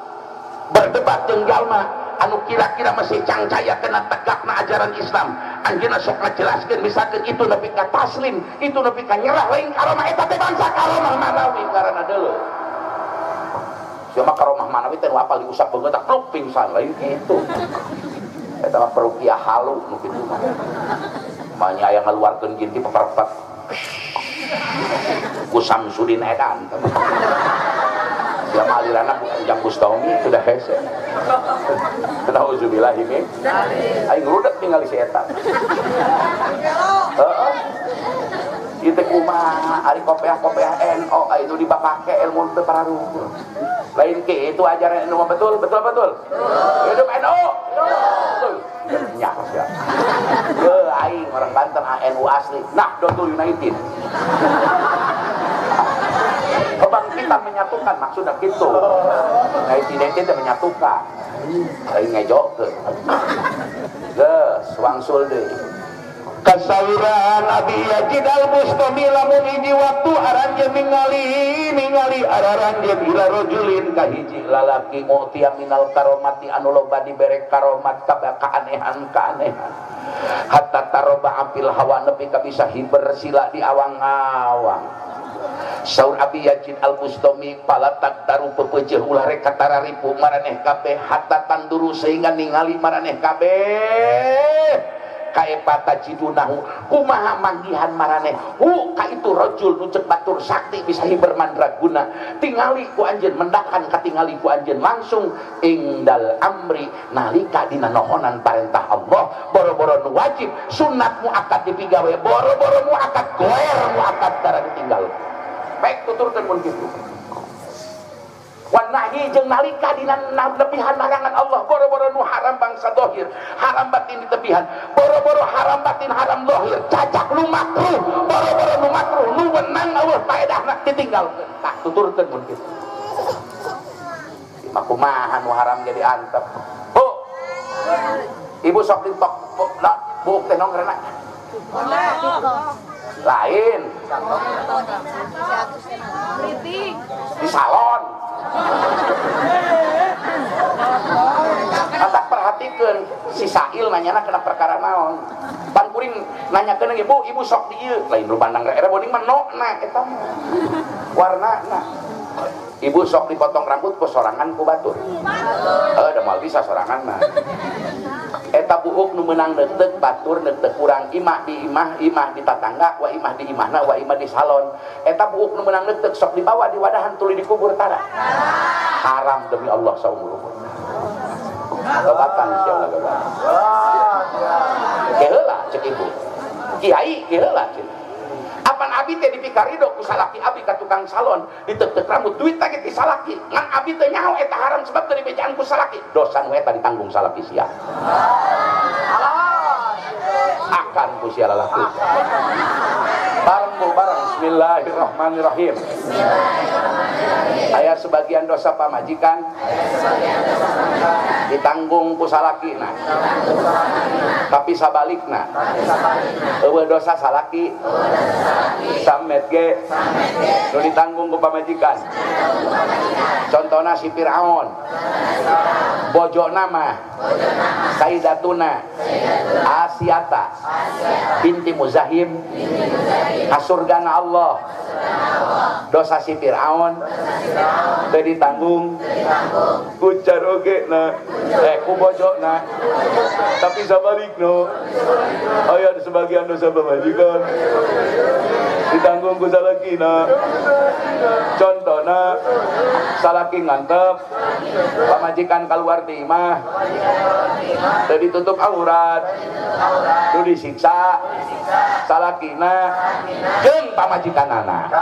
Berdebat jeung jalma anu kira-kira masih cangcaya kena tegakna ajaran Islam. Anjeunna sok ngajelaskeun misalkeun itu nepi ka taslim, itu nepi ka nyerah lain karomah eta teh bangsa karomah manawi ngaranna deuleu. Sia mah karomah manawi teh nu apal diusap beungeut tak pluk pingsan lain kitu. Eta mah perukiah halu nu kitu mah. Manya aya ngaluarkeun jin ti paparpat. Ku Samsudin edan. Sia mah aliranna Ujang Bustomi sudah hese. Nauzubillahi min. Aing rudet ningali si eta. Heeh. Ieu teh kumaha ari kopeah-kopeah NO itu dibapake ilmu teu pararuguh. Lain ke itu ajaran NU betul betul betul. Hidup NU. Betul. Nyak sia. Ye aing orang Banten NU asli. Nahdlatul United. Kebangkitan menyatukan maksudnya gitu. United teh menyatukan. Lain ngejokeun. Geus wangsul deui. Kasawuran Abi Yazid Al-Bustami lamun hiji waktu aranjeun ningali aranjeun ila rajulin ka hiji lalaki mu'tiya minal karomati anu loba dibere karomat kaanehan-kaanehan hatta taroba apil hawa nepi ka bisa hiber sila di awang-awang. Saur Abi Yazid Al-Bustami pala tagtaru pepeujeuh ulah rek katararipu maraneh kabeh hatta tanduru sehingga ningali maraneh kabeh kaepata jidunahu kumaha manggihan maraneh hu ka itu rajul nu ceuk batur sakti bisa hiber mandraguna tingali ku anjeun mendakan katingali ku anjeun langsung ingdal amri nalika dina nohonan parentah Allah boro-boro nu wajib sunat muakkad dipigawe boro-boro muakkad goer muakkad tara ditinggal baik tuturkeun mun kitu. Wan nahyi jeung nalika dina nepihan larangan Allah boro-boro nu haram bangsa dohir haram batin ditepihan boro-boro haram batin haram dohir cacak nu makruh boro-boro nu makruh nu wenang eueuh paedahna ditinggalkeun tak tuturkeun mun kitu. Mah kumaha nu haram jadi antep. Bu, ibu sok ditok buuk teh nong ngaranna lain di salon. Tak perhatikan si Sail nanyana kena perkara naon pan kuring nanyakeun ibu ibu sok di ieu lain rubandang era boning mah nokna eta warnana ibu sok dipotong rambut ku sorangan ku batur heuh da moal bisa sorangan mah eta buuk nu meunang neuteuk batur neuteuk urang imah di imah imah di tatangga wa imah di imahna wa imah di salon eta buuk nu meunang neuteuk sok dibawa di wadahan tuluy dikubur tara haram demi Allah saumur-umur tobatan sia ulah gabah ke heula cek ibu kiai ke heula cek apan abi teh dipikarido ku salaki abi ka tukang salon diteuk-teuk rambut duit teh ti salaki ngan abi teh nyaho eta haram sebab teu dibejaan ku salaki dosa nu eta ditanggung salaki sia akan ku sia lalaki bareng bu bareng bismillahirrahmanirrahim. Aya sebagian dosa pamajikan ditanggung ku salakina tapi sabalikna eueuh dosa salaki samet ge nu ditanggung ku pamajikan. Contohna si Fir'aun bojona mah Sayyidatuna Asiata binti Muzahim kasurgana Allah dosa si Fir'aun teu ditanggung ku carogena ku bojona tapi sabalikna aya sebagian dosa pamajikan ditanggung ku salakina. Contohna salaki ngantep pamajikan keluar di imah teu ditutup aurat teu disiksa salakina jeung pamajikanana.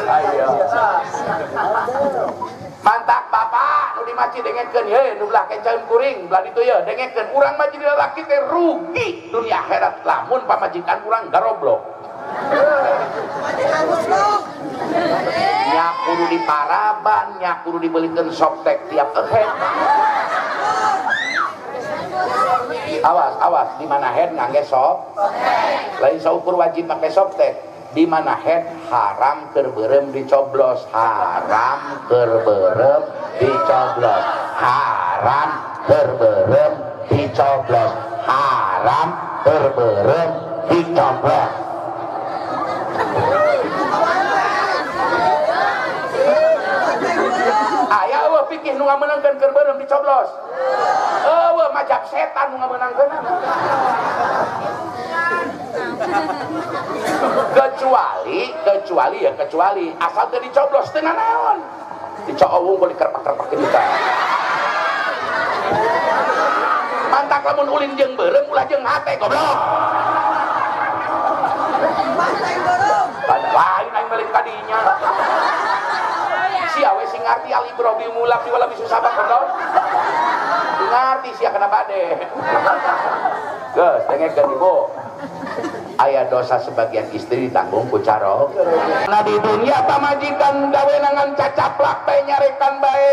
Ayo mantak bapak nu di masjid dengekeun ye nu belah kencaeun kuring belah ditu ye dengekeun urang mah jadi lalaki teh rugi dunia akhirat lamun pamajikan urang garoblok nya kudu diparaban nya kudu dibelikeun softtek tiap ehet. Awas awas di mana head ngangge sop lain saukur wajib make softtek di mana head haram keur beureum dicoblos haram keur beureum dicoblos haram keur beureum dicoblos haram keur beureum dicoblos. Aya eueuh pikir nu ngamenangkeun keur beureum dicoblos eueuh majab setan nu ngamenangkeun. Kecuali ya kecuali asal teu dicoblos teu nanaon dicoowung boleh kerpak-kerpak kita mantak lamun ulin jeung beureum ulah jeung hate goblok lain aing balik kadinya sia we sing ngarti al ibro bi mulab di wala bisu sabak goblok ngarti sia kana bade geus dengekeun ibu. Aya dosa sebagian istri ditanggung ku carog. Nah di dunia pamajikan gawenangan cacaplak bae nyarekan bae,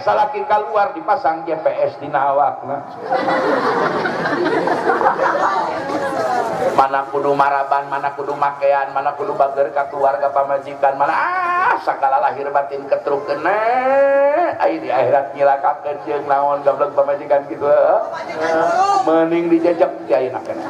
salaki keluar dipasang GPS dina awakna. Mana kudu maraban, mana kudu makean, mana kudu bager ka keluarga pamajikan, mana sagala lahir batin ketruk kena ai di akhirat nyilakakeun jeung naon goblok pamajikan kitu. Mending dijejek ti ayeuna keneh.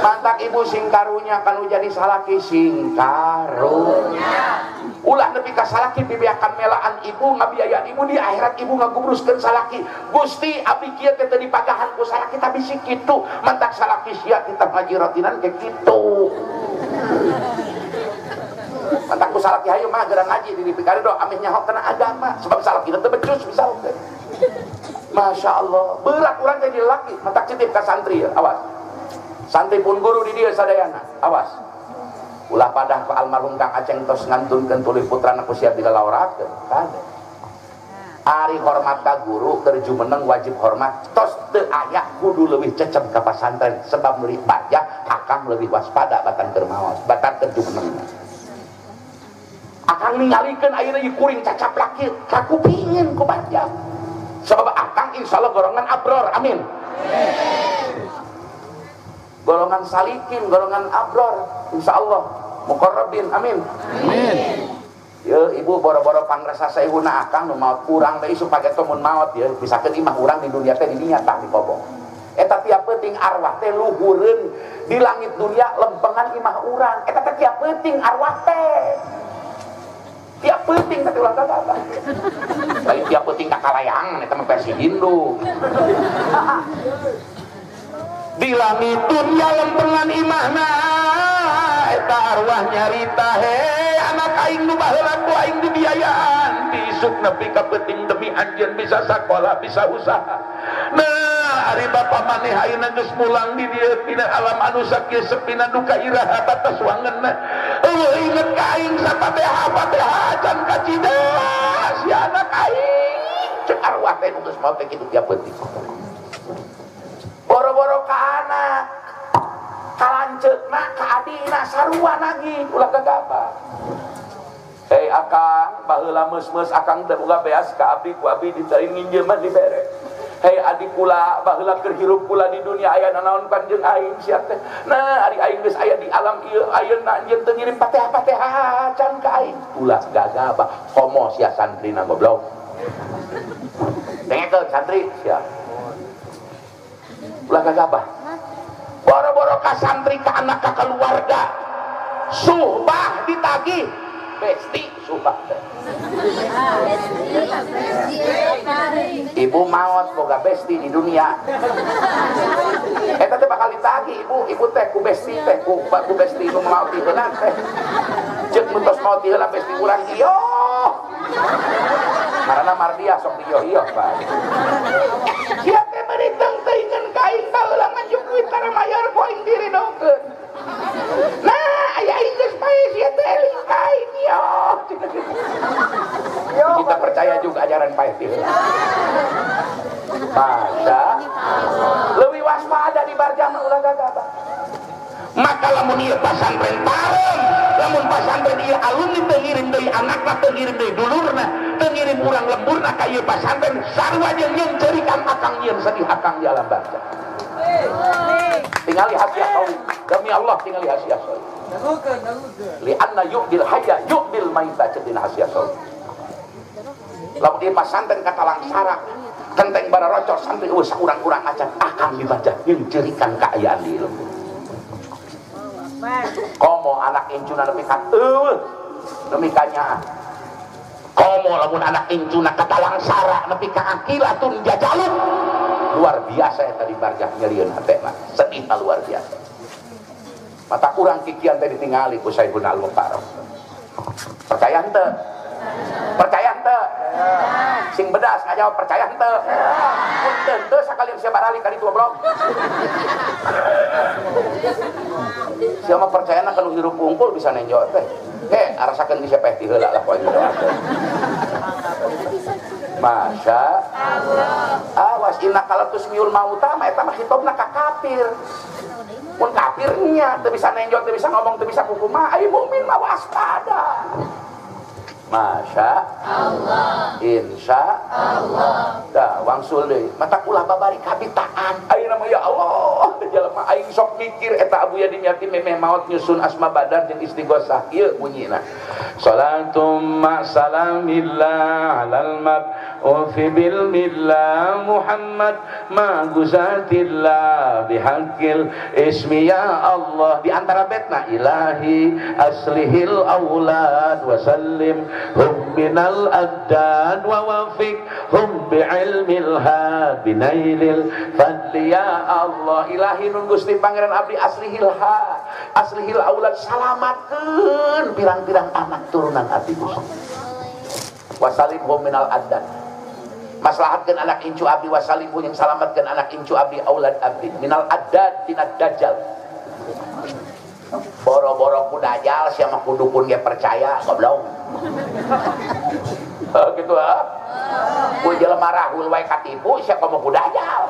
Mantak ibu sing karunya kanu jadi salaki sing karunya. Ulah nepi ka salaki bibiakan melaan ibu ngabiayaan ibu di akhirat ibu ngagubruskeun salaki. Gusti abdi kieu teh teu dipagahan ku salaki tapi si kitu. Mantak salaki sia kita ngaji rotinan ke kitu. Mantak ku salaki hayu mah geura ngaji di dipikarido ameh nyaho kana agama sebab salaki teh becus misalkeun. Masya Allah, berat urang jadi laki, mantak citip ka santri ya, awas. Santri pun guru di dia sadayana, awas. Ulah padah ke almarhum Kang Aceng tos ngantunkeun tuluy putrana ku siap digalaorakeun, kade. Ari hormat ka guru keur jumeneng wajib hormat, tos teu aya kudu leuwih cecep ka pasantren sebab meuli bajah akang leuwih waspada batan keur maos, batan keur jumeneng. Akang ningalikeun ayeuna ieu kuring cacaplak ieu, kakupingin ku bajah. Sebab akang insyaallah golongan abror, amin. Golongan salikin, golongan abror, insyaallah muqarrabin, amin. Amin. Ya ibu boro-boro pangrasa saihuna akang nu maot urang teh isuk pageto mun maot ya misalkeun imah urang di dunia teh di dinya tah dikobong. Eta tiap peuting arwah teh luhureun di langit dunia lempengan imah urang. Eta teh tiap peuting arwah teh. Tiap peuting teh ulah kagak. Lain tiap peuting ka kalayangan eta mah versi Hindu. Di langit dunia lempengan imahna eta arwah nyarita he anak aing nu baheula ku aing dibiayaan isuk nepi ka peuting demi anjeun bisa sakola bisa usaha. Nah ari bapa maneh ayeuna geus mulang di dieu tina alam anu sakieu sepina duka iraha batas wangeunna. Eueuh inget ka aing sapateha pateha acan kacida si anak aing cek arwah teh nu geus maot teh kitu tiap peuting. Boro-boro ka anak, ka lanceukna, ka adina sarua nagih ulah gagabah. Hei akang, baheula meus-meus akang teu boga beas ka abdi ku abdi ditarin nginjeman dibere. Hei adik kula, baheula keur hirup kula di dunia aya nanaon kanjeng aing sia teh. Nah, ari aing geus aya di alam ieu ayeuna anjeun teu ngirim pateh-pateh can ka aing. Ulah gagabah, komo sia santrina goblok. Dengekeun santri sia. Ulah gagabah. Boro-boro ka santri ka anak ka keluarga. Suhbah ditagih. Besti suhbah teh. Ibu maot boga besti di dunia. Eta teh bakal ditagih ibu, ibu teh ku besti teh ku besti nu maot di heula teh. Ceuk nu tos maot di heula besti urang ieu. Karena mardiah sok diyoh-iyoh Pak. Sia teh meuni teuing ka aing baheula nganjuk duit tara mayar ku aing diridokeun. Nah, aya aing geus pae sia teh eling ka aing ieu. Kita percaya juga ajaran pae ti heula. Masa leuwih waspada di barjah mah ulah gagabah. Maka lamun ieu pasantren parem, lamun pasantren ieu alumni teu ngirim deui anakna, teu ngirim deui dulurna, teu ngirim urang lemburna ka ieu pasantren, sarua jeung nyeungceurikan akang yeun sedih akang di alam barjah. Tingali hasiah sawi, demi Allah tingali hasiah sawi. Li anna yu'dil hayya yu'dil maita ceuk dina hasiah sawi. Lamun ieu pasantren katalang sara, kenteng bararocor santri eueuh saurang-urang acan akang di barjah nyeungceurikan kaayaan di lembur. Komo anak incuna nepi ka eueuh nepi ka nyaah. Komo lamun anak incuna katalang sara nepi ka akilatun jajaluk. Luar biasa eta di barjah nyerieun hate mah. Sedihna luar biasa. Mata kurang kikian teh ditingali ku Sayyidina Al-Mukarram. Percaya henteu? Percaya henteu? Sing bedas ngajawab percaya henteu? Mun teu sakalian sia barali ka ditu goblok. Sia mah percayana kana hirup wungkul bisa nenjo teh. Heh, arasakeun di siapa ti heula lah poe doakeun. Masya Allah. Awas innaka latusmiul mauta mah eta mah khitobna ka kafir. Mun kafirnya teu bisa nenjot, teu bisa ngomong, teu bisa kukumaha, ai mukmin mah waspada. Masya Allah, insya Allah. Dah wangsul deui, mata ulah babari kabitaan. Ayeuna mah ya Allah, jelema aing sok mikir eta Abuya Dimyati memeh maot nyusun asma badar jeung istighosah ieu bunyina. Salatum ma salamillah alal mab'uthi bil millah Muhammad ma guzatillah bihaqqil ismi ya Allah. Di antara betna ilahi aslihil aulad wa sallim hum minal addad wa wafiq hum bi'ilmil had binailil fadli ya Allah. Ilahi nun Gusti Pangeran abdi aslihil ha aslihil aulad, salamatkeun pirang-pirang anak turunan abdi Gusti. Wasalim hum minal addad, maslahatkeun anak incu abdi, wasalim hum yang salamatkeun anak incu abdi aulad abdi minal addad tina dajjal. Boro-boro ku dajjal sia mah ku dukun ge percaya goblok. Gitu ah. Ku jelema rahul wae katipu sia komo ku dajjal.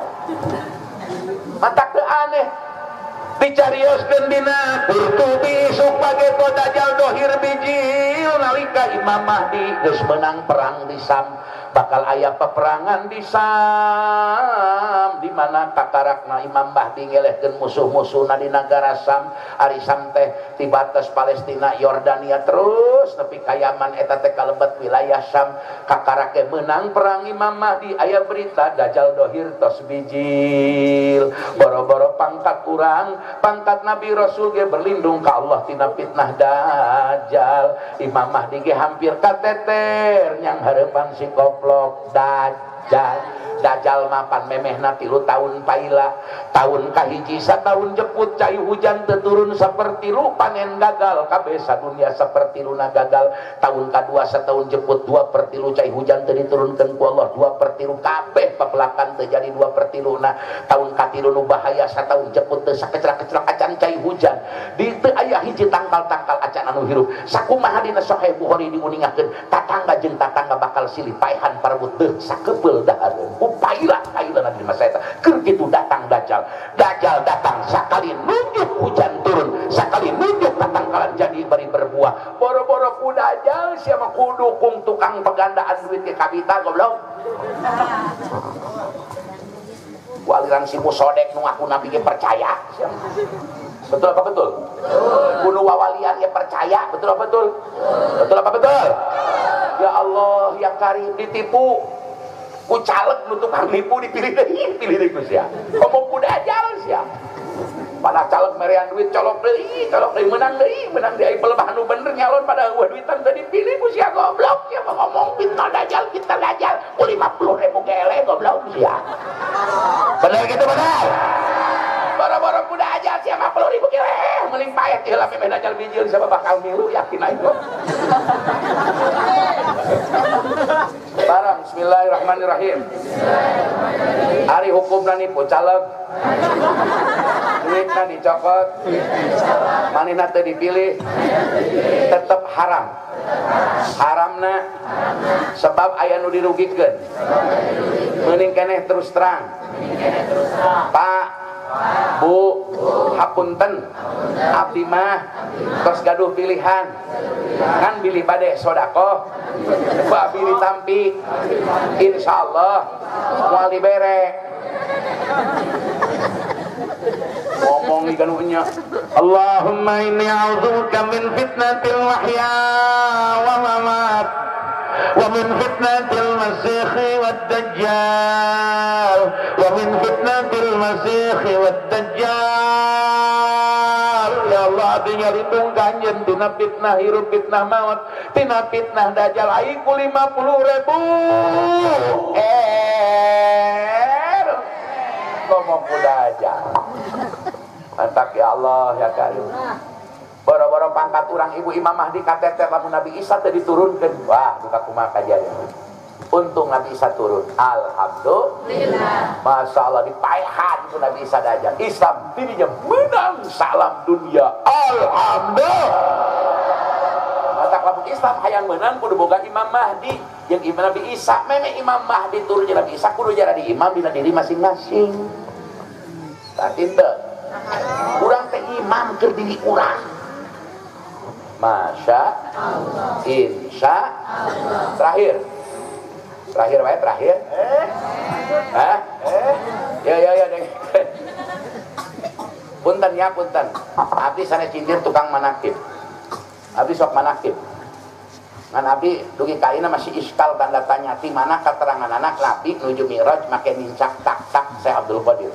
Matak teu aneh dicarioskeun dina Qurtubi isuk pageto dajjal dohir bijil nalika Imam Mahdi geus menang perang di Sam, bakal aya peperangan di Sam di mana kakarakna Imam Mahdi ngelehkeun musuh-musuhna di nagara Sam. Ari Sam teh ti batas Palestina Yordania terus nepi ka Yaman eta teh kalebet wilayah Sam. Kakarake menang perang Imam Mahdi aya berita dajjal dohir tos bijil. Boro-boro pangkat urang, pangkat Nabi Rasul ge berlindung ka Allah tina fitnah dajjal. Imam Mahdi ge hampir kateter nyang hareupan si koplok dajjal. Dajjal mapan memehna 3 tahun paila, tahun kahiji satahun jeput cai hujan teu turun sapertilu panen gagal kabeh sadunya sapertiluna gagal. Tahun kadua satahun jeput 2/3 cai hujan teu diturunkeun ku Allah 2/3 kabeh pepelakan teu jadi 2/3. Tahun katilu nu bahaya satahun jeput teu sakecrak-kecrak acan cai hujan di teu aya hiji tangkal-tangkal acan anu hirup. Sakumaha dina Sahih Bukhari diuningakeun tatangga jeung tatangga bakal silih paehan parebut deuh sakepeul dahareun. Paila paila nabi masa eta keur kitu datang dajjal. Dajjal datang sakali nunjuk hujan turun, sakali nunjuk tatangkalan jadi bari berbuah. Boro-boro ku dajjal sia mah ku dukung tukang pegandaan duit ke kabita goblok. Ku aliran si musodek nu ngaku nabi ge percaya. Betul apa betul? Betul. Ku nu wawalian ge percaya, betul apa betul? Betul apa betul? Ya Allah ya Karim ditipu. Ku caleg nu tukang nipu dipilih deui, pilih deui ku sia. Ngomong ku dajjal sia. Pada caleg merean duit colok deui, menang deui pelebah nu bener nyalon pada eueuh duitan teu dipilih ku sia goblok. Sia mah ngomong fitnah dajjal ku 50.000 gele goblok sia. Bener gitu bener? Boro-boro ku dajjal sia 50.000 gele mending paet heula memeh dajjal bijil siapa bakal milu yakin aing kok. Barang bismillahirrahmanirrahim. Ari hukumna nipu caleg, duitna dicokot, manehna teu dipilih, tetep haram. Haramna sebab aya nu dirugikeun. Meuning keneh terus terang. Pak, Bu, hapunten, abdi mah tos gaduh pilihan. Ngan bilih bade sodakoh, babi ditampi, insyaallah moal dibere. Ngomong ikan nya. Allahumma inni a'udzubika min fitnatil mahya wa mamat wa min fitnatil masih wad dajjal wa min fitnatil masih wad dajjal. Ya Allah abdi nyalindung ka anjeun tina fitnah hirup, fitnah maut, tina fitnah dajjal. Ai ku 50.000 ngomong ku dajjal. Mantak ya Allah ya Karim. Boro-boro pangkat urang ibu Imam Mahdi kateter lamun Nabi Isa teu diturunkeun. Wah, duka kumaha kajadian. Untung Nabi Isa turun. Alhamdulillah. Masya Allah dipaehan ku Nabi Isa dajjal. Islam dirinya menang salam dunia. Alhamdulillah. Matak lamun Islam hayang menang kudu boga Imam Mahdi. Yang Imam Nabi Isa, meme Imam Mahdi turunnya Nabi Isa kudu jadi imam dina diri masing-masing. Tah teu. Urang keur diri urang. Masya Allah, insya Allah. Terakhir. Terakhir wae terakhir. Hah? Ya ya ya. Punten ya punten. Abdi sanes cindir tukang manakib. Abdi sok manakib. Ngan abdi dugi ka ayeuna masih iskal tanda tanya ti mana katerangan anak Nabi nuju Mi'raj make nincak tak-tak Syekh Abdul Qadir.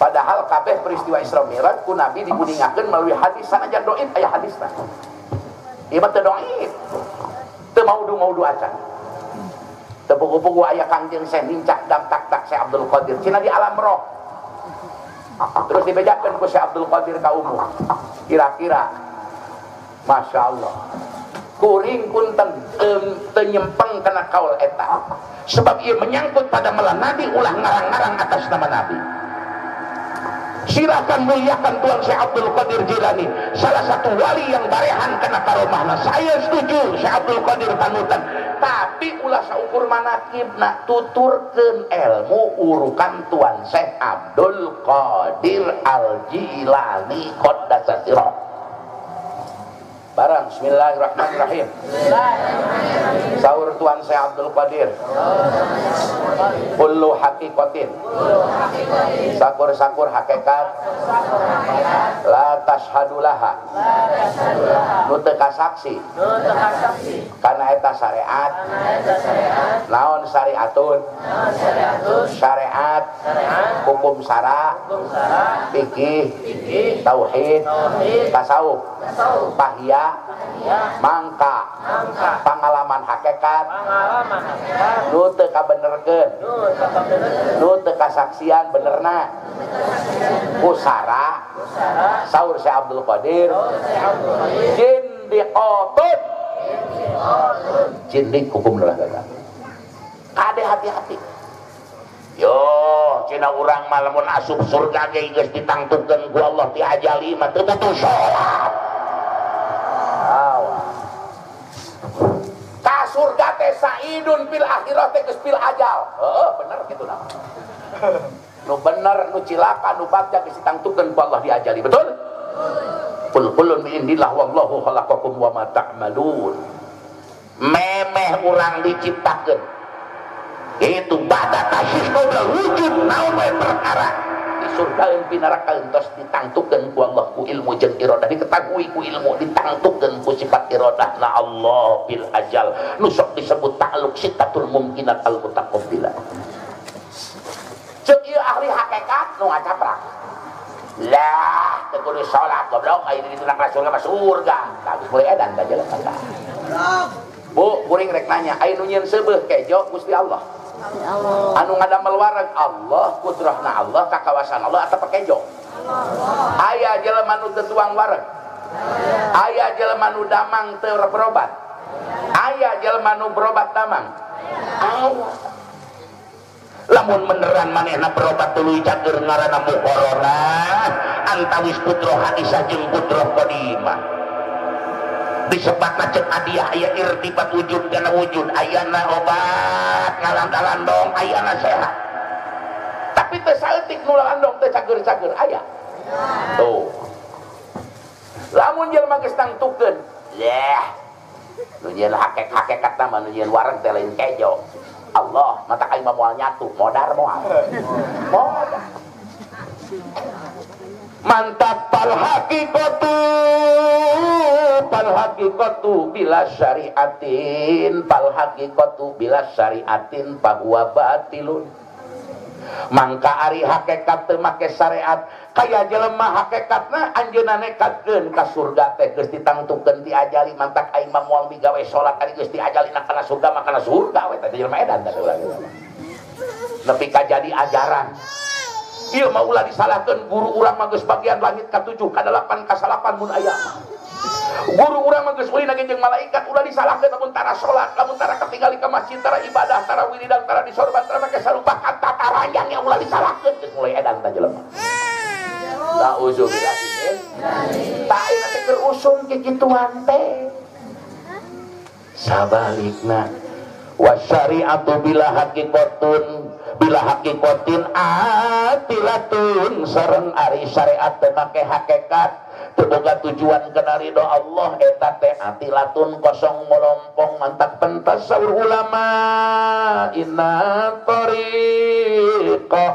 Padahal kabeh peristiwa Isra Mi'raj ku Nabi diguningakeun melalui hadis sanajan dhaif aya hadisna. Ieu mah teu dhaif. Teu maudu-maudu acan. Teu pugu-pugu aya Kangjeng Syekh nincak dam tak-tak Syekh Abdul Qadir cina di alam roh. Terus dibejakeun ku Syekh Abdul Qadir ka umum. Kira-kira Masya Allah. Kuring kunten teu nyempeng kana kaul eta. Sebab ia menyangkut pada melah Nabi ulah ngarang-ngarang atas nama Nabi. Silakan muliakan Tuan Syekh Abdul Qadir Jilani, salah satu wali yang barehan kena karomahna. Saya setuju Syekh Abdul Qadir panutan, tapi ulah saukur manakibna tuturkeun ilmu urukan Tuan Syekh Abdul Qadir Al Jilani qaddasa sirah. Barang bismillahirrahmanirrahim. Sahur Tuan Syekh Abdul Qadir. Kullu haqiqatin. Sakur-sakur hakikat. La tashhadulaha. Nu teu kasaksi. Kana eta syariat. Naon syariatun? Syariat. Hukum syara. Fikih. Tauhid. Tasawuf. Pahia. Mangka, pengalaman hakikat, nu teu kabenerkeun, nu teu kasaksian benerna, kusara, saur Syekh Abdul Qadir, jindiqatun, jindik hukum lah gagal. Kade hati-hati. Yo, cina urang mah lamun asup surga ge geus ditangtukeun ku Allah ti ajali mah teu butuh salat. Ka surga teh saidun fil akhirah teh geus fil ajal. Heeh, bener kitu nah. Nu bener nu cilaka nu bagja geus ditangtukeun ku Allah diajali, betul? Qul kullun min indillah wallahu khalaqakum wa ma ta'malun. Memeh urang diciptakeun. Itu bada tasis qabla wujud naon we perkara. Surgaeun pinarakaeun tos ditangtukeun ku Allah ku ilmu jeung iradah diketahui ku ilmu ditangtukeun ku sifat iradahna Allah bil ajal nu sok disebut ta'alluq sittatul mumkinat al mutaqabbilah. Ceuk ieu ahli hakikat nu ngacaprak lah teu kudu salat goblok aya di ditu ka surga mah surga tah geus mulai edan ka jalan tah. Bu kuring rek nanya aya nu nyieun seubeuh kejo Gusti Allah. Anu ngadamel wareg Allah, kudrahna Allah, kakawasan Allah atau pakejo. Aya jelema nu teu tuang wareg. Aya jelema nu damang teu berobat. Aya jelema nu berobat damang. Aya. Lamun beneran manehna berobat tuluy cager ngaranna muqaranah antawis putra hadisah jeung putra qadimah. Disebatna ceuk adiah aya irtibat wujud kana wujud ayana obat ngalandang-landong ayana sehat tapi teu saeutik nu landong teu cager-cager aya tuh lamun jelema geus tangtukeun yeh nu nyieun hakek-hakekatna mah nu nyieun wareg teh lain kejo Allah mata aing mah moal nyatu modar moal modar mantap pal haqiqatu bila syariatin pal haqiqatu bila syariatin fahuwa batilun. Mangka ari hakikat teu make syariat kaya jelema hakikatna anjeunna nekatkeun ka surga teh geus ditangtukeun diajali mantak aing mah moal migawe salat ari geus diajali na kana surga mah kana surga we teh jelema edan teh urang nepi ka jadi ajaran. Ieu mah ulah disalahkeun guru urang mah geus bagian langit ka 7 ka 8 ka 9 mun aya mah. Guru urang mah geus ulin jeung malaikat ulah disalahkeun lamun tara salat, lamun tara katingali ka masjid, tara ibadah, tara wiridan, tara disorban, tara make sarupa tatarayang yang ulah disalahkeun geus mulai edan ta jelema. Nauzubillah min dzalik. Tah ayeuna teh keur usum kikituan teh. Sabalikna wasyari'atu bila haqiqatun bila hakikotin atilatun sareng ari syariat teu make hakikat teu boga tujuan kana ridho Allah eta teh atilatun kosong molompong mantak pentas saur ulama inna tariqa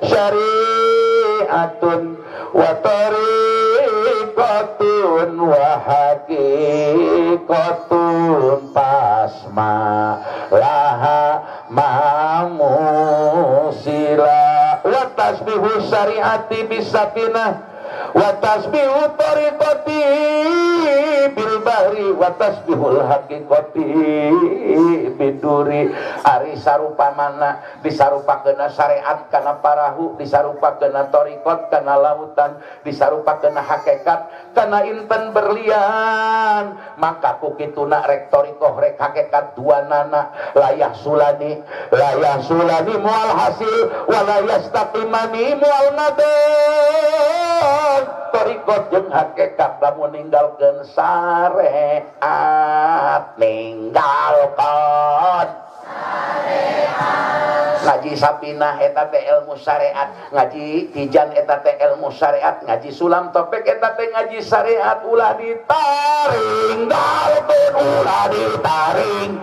syariatun wa tariqatun wa haqiqatun pasma laha mamusila wa tasbihu syariati bisapinah wa tasbihu tariqati bil bahri wa tasbihul haqiqati biduri. Ari sarupa mana disarupakeun syariat kana parahu, disarupakeun tariqat kana lautan, disarupakeun hakikat kana inten berlian. Maka ku kituna rek tariqah rek hakikat dua nana layah sulani mual hasil wala yastaqimani mual ngadeg. Tariqat jeung hakikat lamun ninggalkeun syariat, ninggalkeun syariat. Ngaji sapinah eta teh ilmu syariat, ngaji tijan eta teh ilmu syariat, ngaji sulam topek eta teh ngaji syariat. Ulah ditaring galkeun, ulah ditaring.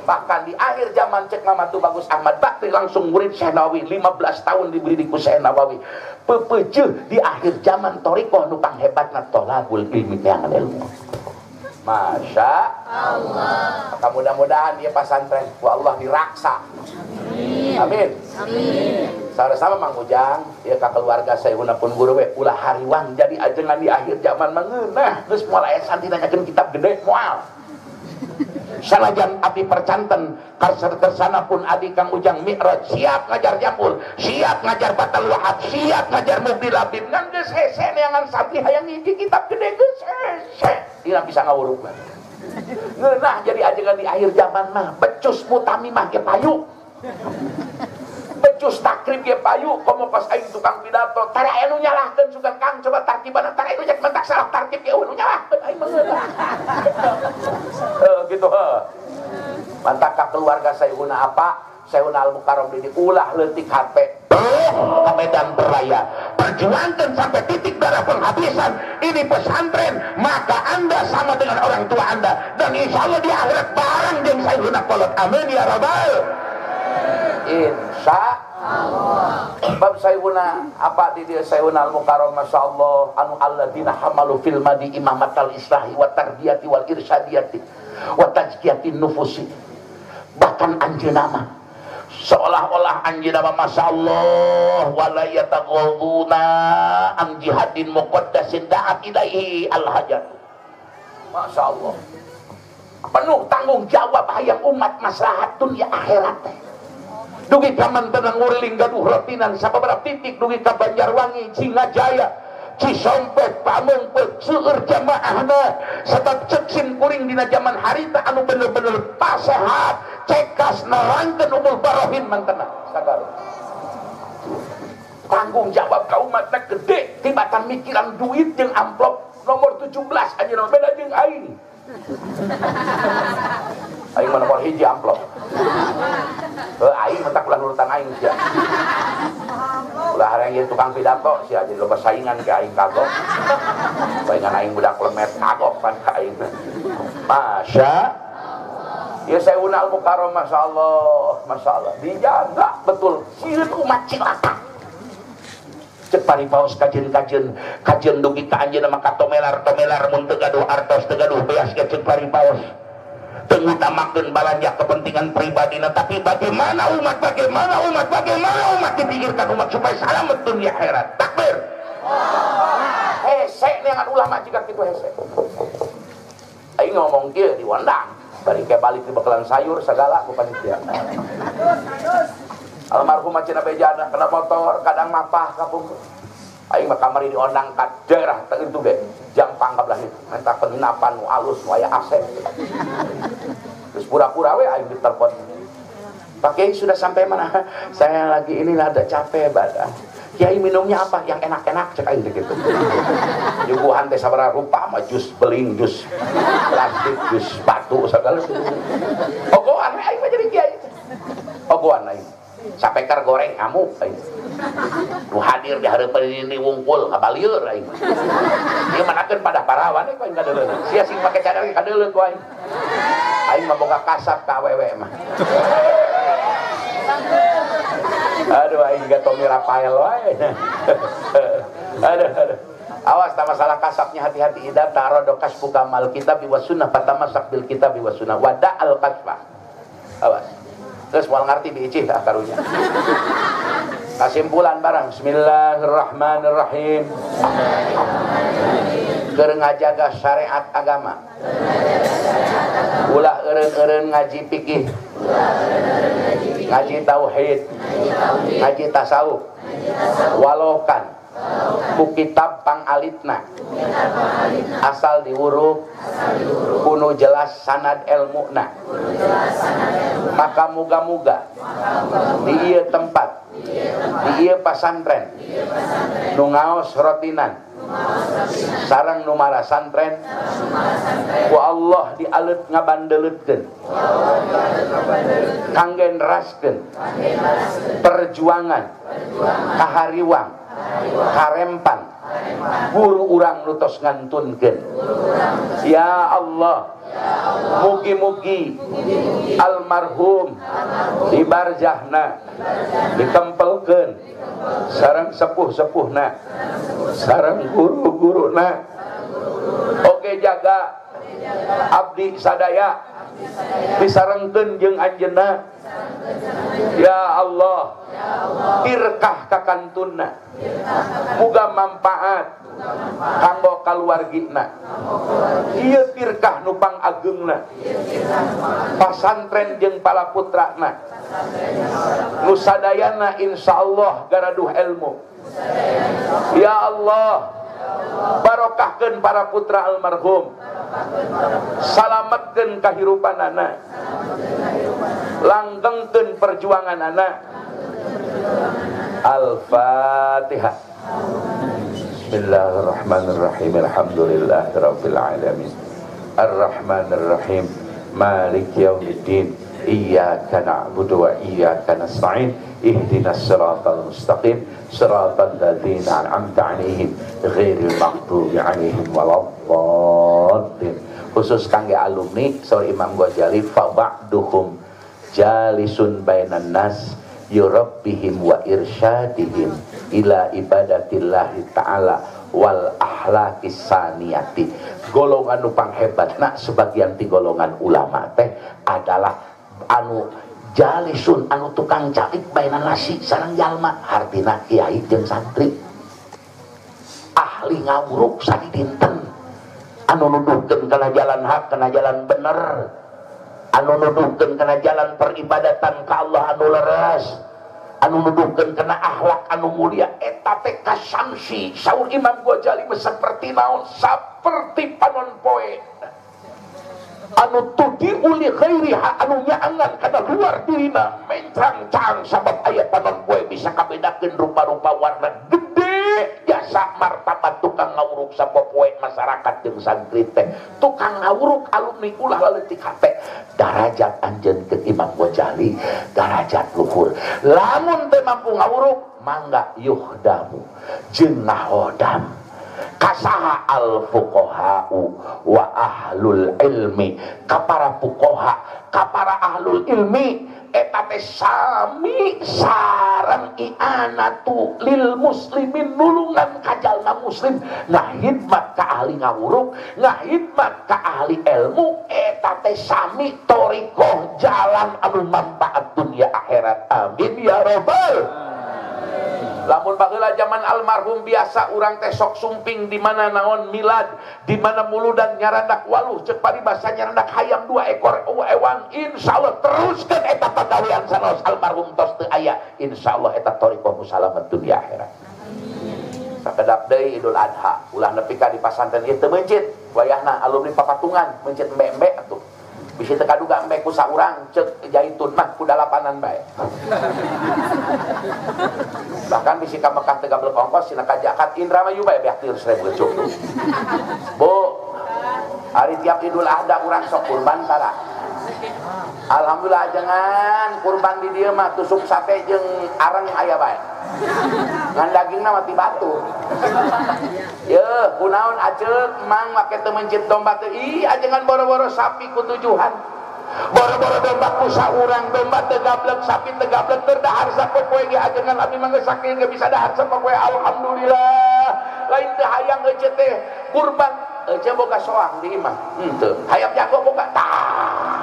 Bahkan di akhir zaman cek Mama Tubagus Ahmad Bakri langsung murid Syekh Nawawi, 15 tahun diberi ku Syekh Nawawi. Pepejeuh di akhir zaman thariqah nu panghebatna thalabul ilmi, neangan ilmu. Masya Allah. Maka mudah-mudahan dia pasantren ku Allah diraksa. Amin. Amin. Amin. Sama-sama Mang Ujang, ya ka keluarga saya pun guru we ulah hariwang jadi ajengan di akhir zaman mangeunah geus moal aya santri nanyakeun kitab gede moal. Sanajan abdi percanten kersana pun adi Kang Ujang Mi'raj siap ngajar Japul, siap ngajar Batal Wahab, siap ngajar Mubdi Labib. Ngan geus hese neangan santri hayang hiji kitab gede geus hese. Dina bisa ngawurukna. Ngeunah jadi ajengan di akhir zaman mah becus mutamimah ge payu. Becus takrib ge payu, komo pas aing tukang pidato tara anu nyalahkeun sugan Kang coba tarkiban tara anu jak mentak salah tarkib ge anu nyalahkeun aing mah ngeunah. Gitu heuh. Mantak ka keluarga Sayhuna apa? Sayhuna Al Mukarram di ulah leutik HP. Ke medan beraya. Perjuangkan sampai titik darah penghabisan. Ini pesantren, maka Anda sama dengan orang tua Anda dan insya Allah di akhirat bareng jeung Sayhuna kolot. Amin ya rabbal. Insya Allah. Bab Sayhuna apa di dia Sayhuna Al Mukarram masya Allah anu alladzina hamalu fil madi imamatal islahi wa tarbiyati wal irsyadiyati wa tazkiyatin nufusi. Bahkan anjeunna mah seolah-olah anjeunna mah masya Allah wala yataghaduna an jihadin muqaddasin da'at ilaihi al hajar. Masya Allah penuh tanggung jawab hayang umat maslahat dunia akhirat teh. Dugi ka mantenang nguriling gaduh rotinan sababaraha titik dugi ka Banjarwangi, Singajaya, Cisompet, Pamengpeuk, seueur jamaahna sabab cek sim kuring dina jaman harita anu bener-bener pasehat, cekas nerangkeun umul barohin mantena sabar. Tanggung jawab ka umatna gede tibatan mikiran duit jeung amplop nomor 17 anjeunna beda jeung aing. Aing mah nomor hiji amplop. Aing mentak ulah nurutan aing sia. Ulah hayang jadi tukang pidato sia jadi loba saingan ke aing kagok. Saingan aing budak lemet kagok pan ka aing. Masya Allah. Ya Sayhuna Al Mukarram masya Allah, masya Allah. Dijaga betul sieun umat cilaka. Cek paripaos kajeun-kajeun, kajeun dugi ka anjeunna mah katomelar-tomelar mun teu gaduh artos teu gaduh beas ge cek paripaos. Teu ngutamakeun balanja kepentingan pribadina, tapi bagaimana umat, bagaimana umat, bagaimana umat dipikirkan umat supaya selamat dunia akhirat. Takbir. Hese neangan ulama jika kitu hese. Aing ngomong kieu diwandang, bari ke balik di bekalan sayur segala ku panitia. Almarhum cenah bejana kena motor kadang mapah kapungkur. Aing mah kamari diondang ka daerah teu itu ge Jampang ka belah ditu minta penginapan nu alus nu aya AC. Terus pura-pura we aing ditelepon. Pak Kiai sudah sampai mana? Saya lagi ini rada capek badan. Kiai minumnya apa? Yang enak-enak cek aing teh kitu. Nyuguhan teh sabaraha rupa mah jus beling, jus plastik, jus batu segala. Ogohan aing mah jadi kiai. Ogoan aing. Sapekar goreng ngamuk aing. Nu hadir di hareupeun ini wungkul kabalieur aing. Ieu manakeun pada parawan ku aing kadeuleun. Sia sing make cadar ge kadeuleun ku aing. Aing mah boga kasap ka awewe mah. Aduh aing ga Tommy Rafael wae. Aduh aduh. Awas tak masalah kasapnya hati-hati idza ta'arada kasfuka mal kitab wa sunnah fatamasak bil kitab wa sunnah wada al kasfa. Awas. Terus moal ngarti diicih ah karunya. Kesimpulan barang bismillahirrahmanirrahim. Keur ngajaga syariat agama. Ulah eureun-eureun ngaji fikih. Ngaji tauhid. Ngaji tasawuf. Walokan ku kitab pangalitna asal diwuruk kuno jelas sanad elmuna maka muga-muga di ieu tempat di ieu pasantren nu ngaos rotinan sareng nu marasantren ku Allah dialeut ngabandeleutkeun kangge neraskeun perjuangan kahariwang karempan guru urang nutos ngantunkeun. Ya Allah, mugi-mugi almarhum di barzahna ditempelkeun sareng sepuh-sepuhna sareng guru-guruna. Oge jaga abdi sadaya disarengkeun jeung anjeunna. Ya Allah, tirkah kakantunna muga manfaat kanggo kaluargina. Ieu tirkah nu pangagengna pasantren jeung para putrana nu sadayana insyaallah garaduh ilmu. Ya Allah, barokahkeun para putra almarhum, salametkeun kahirupanana, langgengkeun perjuanganana. Al-Fatihah. Bismillahirrahmanirrahim. Alhamdulillahirabbil alamin. Arrahmanirrahim. Maliki yaumiddin. Iyyaka na'budu wa iyyaka nasta'in. Ihdinas siratal mustaqim. Siratal ladzina an'amta 'alaihim ghairil maghdubi 'alaihim waladdallin. Khusus kangge alumni saur Imam Ghazali, fa ba'duhum jalisun bainan nas yurabbihim wa irsyadihim ila ibadatillahi ta'ala wal ahlakis saniyati. Golongan nu panghebatna sebagian ti golongan ulama teh adalah anu jalisun, anu tukang calik bainan nasi sareng jalma, hartina kiai jeung santri, ahli ngawuruk sadidinten, anu nuduhkeun kana jalan hak, kana jalan bener, anu nuduhkeun kana jalan peribadatan ka Allah anu leres, anu nuduhkeun kana akhlak anu mulia. Eta teh kasamsi saur Imam Ghazali seperti naon, saperti panon poe anu tudi uli khairiha, anu nyaangan kana luar dirina mencang-cang sabab aya panon poe bisa kabedakeun rupa-rupa warna gede jasa martabat tukang ngawuruk sapopoe masyarakat jeung santri teh tukang ngawuruk alumni ulah leutik hate darajat anjeun ke Imam Ghazali darajat luhur. Lamun teu mampu ngawuruk mangga yuhdamu jeung ngahodam kasaha al fuqaha'u wa ahlul ilmi, ka para fuqaha ka para ahlul ilmi eta teh sami sareng i'anatu lil muslimin, nulungan ka jalma muslim, ngahidmat ka ahli ngawuruk, ngahidmat ka ahli ilmu, eta teh sami thoriqoh jalan anu manfaat dunia akhirat. Amin ya rabbal. Lamun baheula zaman almarhum biasa urang teh sok sumping di mana naon milad, di mana muludan nyarandak waluh ceuk paribasa nyarandak hayam 2 ekor ewang, insyaallah teruskeun eta pagawean sanaos almarhum tos teu aya, insyaallah eta thoriqoh musalamat dunia akhirat. Sakedap deui Idul Adha, ulah nepi ka di pasantren ieu teu meuncit, wayahna alumni papatungan meuncit embe-embe atuh. Bisi teu kaduga embe ku saurang ceuk jaitun mah ku dalapanan bae. Bahkan bisi ka Mekah teu gablek ongkos sina ka Jakat Indramayu bae beak 300.000 gecuk. Bu, hari tiap Idul Adha urang sok kurban tara. Alhamdulillah jangan kurban di dieu mah tusuk sate jeung arang aya bae. Ngan dagingna mah ti batu. Yeuh, kunaon aceuk mang make teu mencit domba teh. Ih, ajengan boro-boro sapi ku tujuhan. Boro-boro domba ku saurang, domba teu gablek, sapi teu gablek, teu dahar sapopoe ge ajengan abdi mah geus sakieu ge bisa dahar sapopoe alhamdulillah. Lain teu hayang ece teh kurban, ece boga soang di imah. Henteu. Hayang jago boga tah.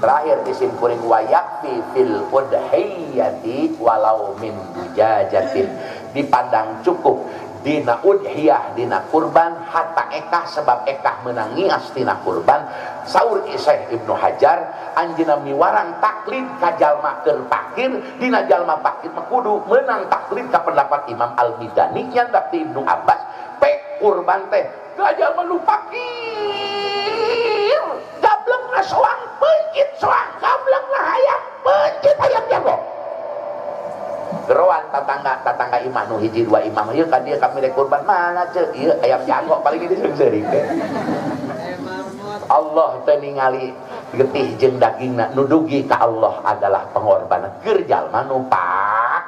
Terakhir disimpuling wayakfi fil udhiyati walau min dujajatin, dipandang cukup dina udhiyah dina kurban hatta ekah sebab ekah menangias dina kurban. Saur Syekh Ibnu Hajar anjeunna miwarang taklid ka jalma keur fakir dina jalma fakir mah kudu meunang taklid ka pendapat Imam Al-Midani nyandak ti Ibnu Abbas pek kurban teh ka jalma nu fakir gablekna soang pencit soang gablekna hayam pencit hayam jago. Geroan tatangga imah nu hiji dua imah ieu ka dieu kami rek kurban mana ceuk ieu ayam jago paling ini seuring teh. Allah teh ningali getih jeung dagingna nu dugi ka Allah adalah pengorbanan keur jalma nu pak.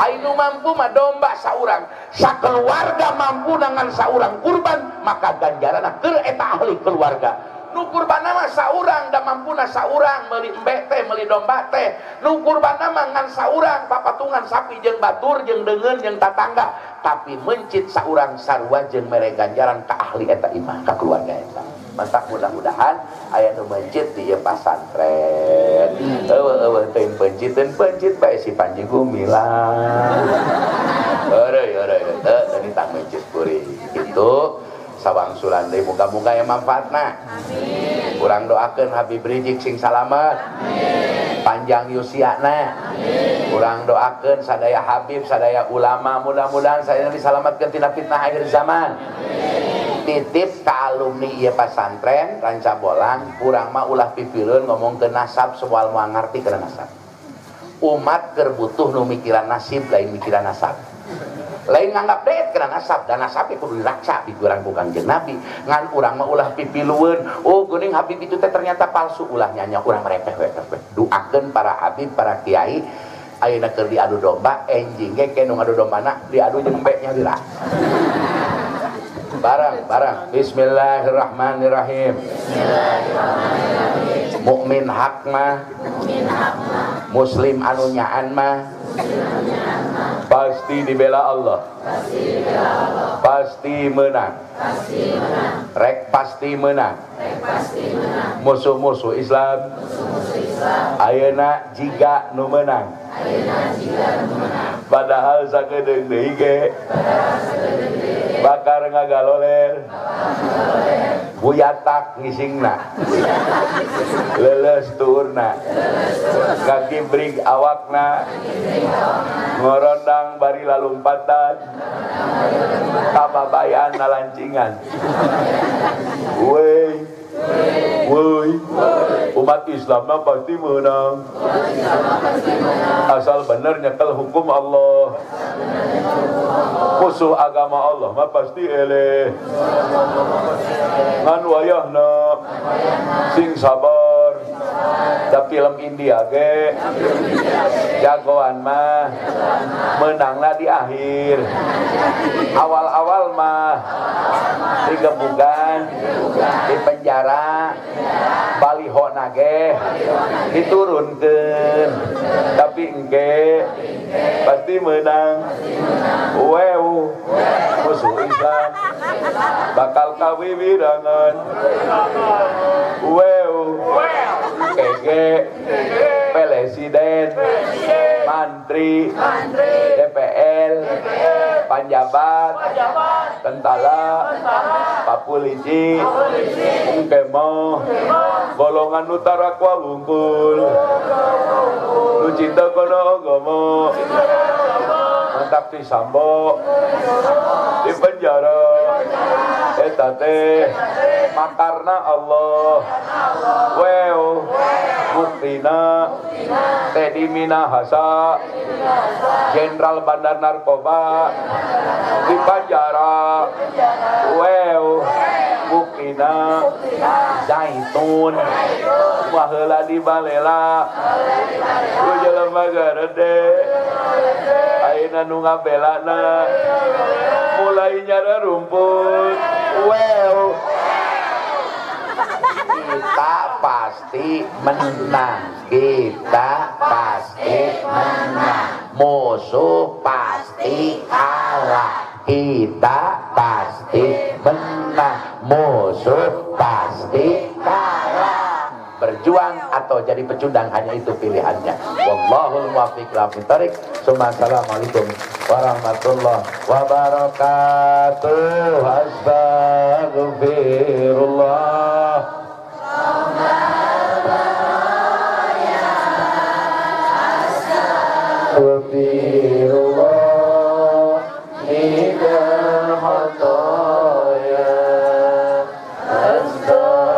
Ai nu mampu mah domba saurang, sakeluarga mampu dengan saurang kurban maka ganjaranna keur eta ahli keluarga. Nu kurbanna mah saurang da mampuna saurang meuli embe teh meuli domba teh. Nu kurbanna mah ngan saurang papatungan sapi jeung batur jeung deungeun jeung tatangga, tapi mencit saurang sarua jeung mere ganjaran ka ahli eta imah ka keluarga eta. Matak mudah-mudahan aya nu mencit di ieu pasantren. Eueuh teuing penciteun pencit bae si Panji Gumilang. Eueuh eueuh teu teu tang mencit kuring. Kitu sawangsulan deui muga-muga aya manfaatna. Amin. Urang doakeun Habib Rizik sing salamet. Amin. Panjang yusiana. Amin. Urang doakeun sadaya habib, sadaya ulama mudah-mudahan sadaya disalametkeun tina fitnah akhir zaman. Amin. Titip ka alumni ieu pasantren Ranca Bolang, urang mah ulah pipileun ngomongkeun nasab soal moal ngarti kana nasab. Umat keur butuh nu mikiran nasib lain mikiran nasab. Lain nganggap deet kena nasab dan nasab kudu diraksa di urang ku Kangjeng Nabi. Ngan urang mah ulah pipilueun. Oh geuning habib itu teh ternyata palsu ulah nyanya urang merepeh we. Doakeun para habib, para kiai ayeuna keur diadu domba enjing ge ke nu ngadu dombana diadu jeung embe nya lila. Barang barang bismillahirrahmanirrahim. Bismillahirrahmanirrahim. Mukmin hak mah, muslim anu nyaan mah pasti dibela Allah, pasti menang, rek pasti menang. Musuh-musuh Islam ayeuna jiga nu menang, padahal sakedeung deui ge bakar ngagaloler buyatak ngisingna leuleus tuurna kagibrig awakna ngorondang bari lalumpatan kababayan nalancingan. Woi woi umat Islam mah pasti menang asal bener nyekel hukum Allah. Musuh agama Allah mah pasti eleh ngan wayahna sing sabar. Da film India ge jagoan mah menangna di akhir, awal-awal mah digebugan, di penjara, balihona ge diturunkeun, tapi engke pasti menang. Wew musuh Islam bakal kawiwirangan. Wew kege presiden, mantri, DPL, panjabat, tentara, papolisi, ungkemo, golongan utara kuah wungkul, nu cinta kono agama, mantap di sambo, di penjara, eta teh makarna Allah. Wew buktina Teddy Minahasa, Jenderal Bandar Narkoba di penjara. Wew buktina Zaid Zaitun baheula di balela ku jelema garede ayeuna nu ngabelana mulai nyara rumput. Well, kita pasti menang, kita pasti menang, musuh pasti kalah, kita pasti menang, musuh pasti kalah. Berjuang atau jadi pecundang, hanya itu pilihannya. Wallahul muwaffiq ila aqwamit thoriq. Assalamualaikum warahmatullahi wabarakatuh. Astagfirullah. Astagfirullah minal khataya. Astagfirullah.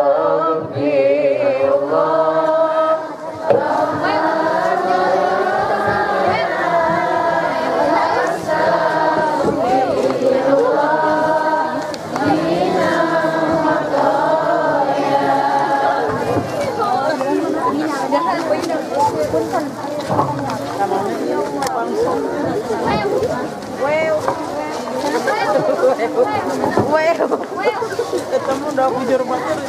Ketemu udah bujur banget.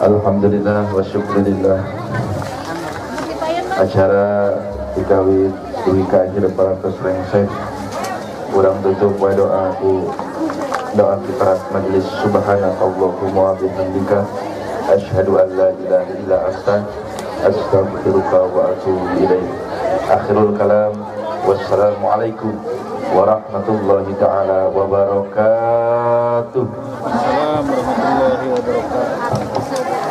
Alhamdulillah wa syukurillah. Acara dikawit dugi ka akhir parantos rengse. Urang tutup wae doa ku doa kifarat majelis. Subhanakallahumma wa bihamdika asyhadu an la ilaha illa anta astaghfiruka wa atubu ilaik. Akhirul kalam, wassalamualaikum warahmatullahi taala wabarakatuh. Assalamualaikum warahmatullahi wabarakatuh.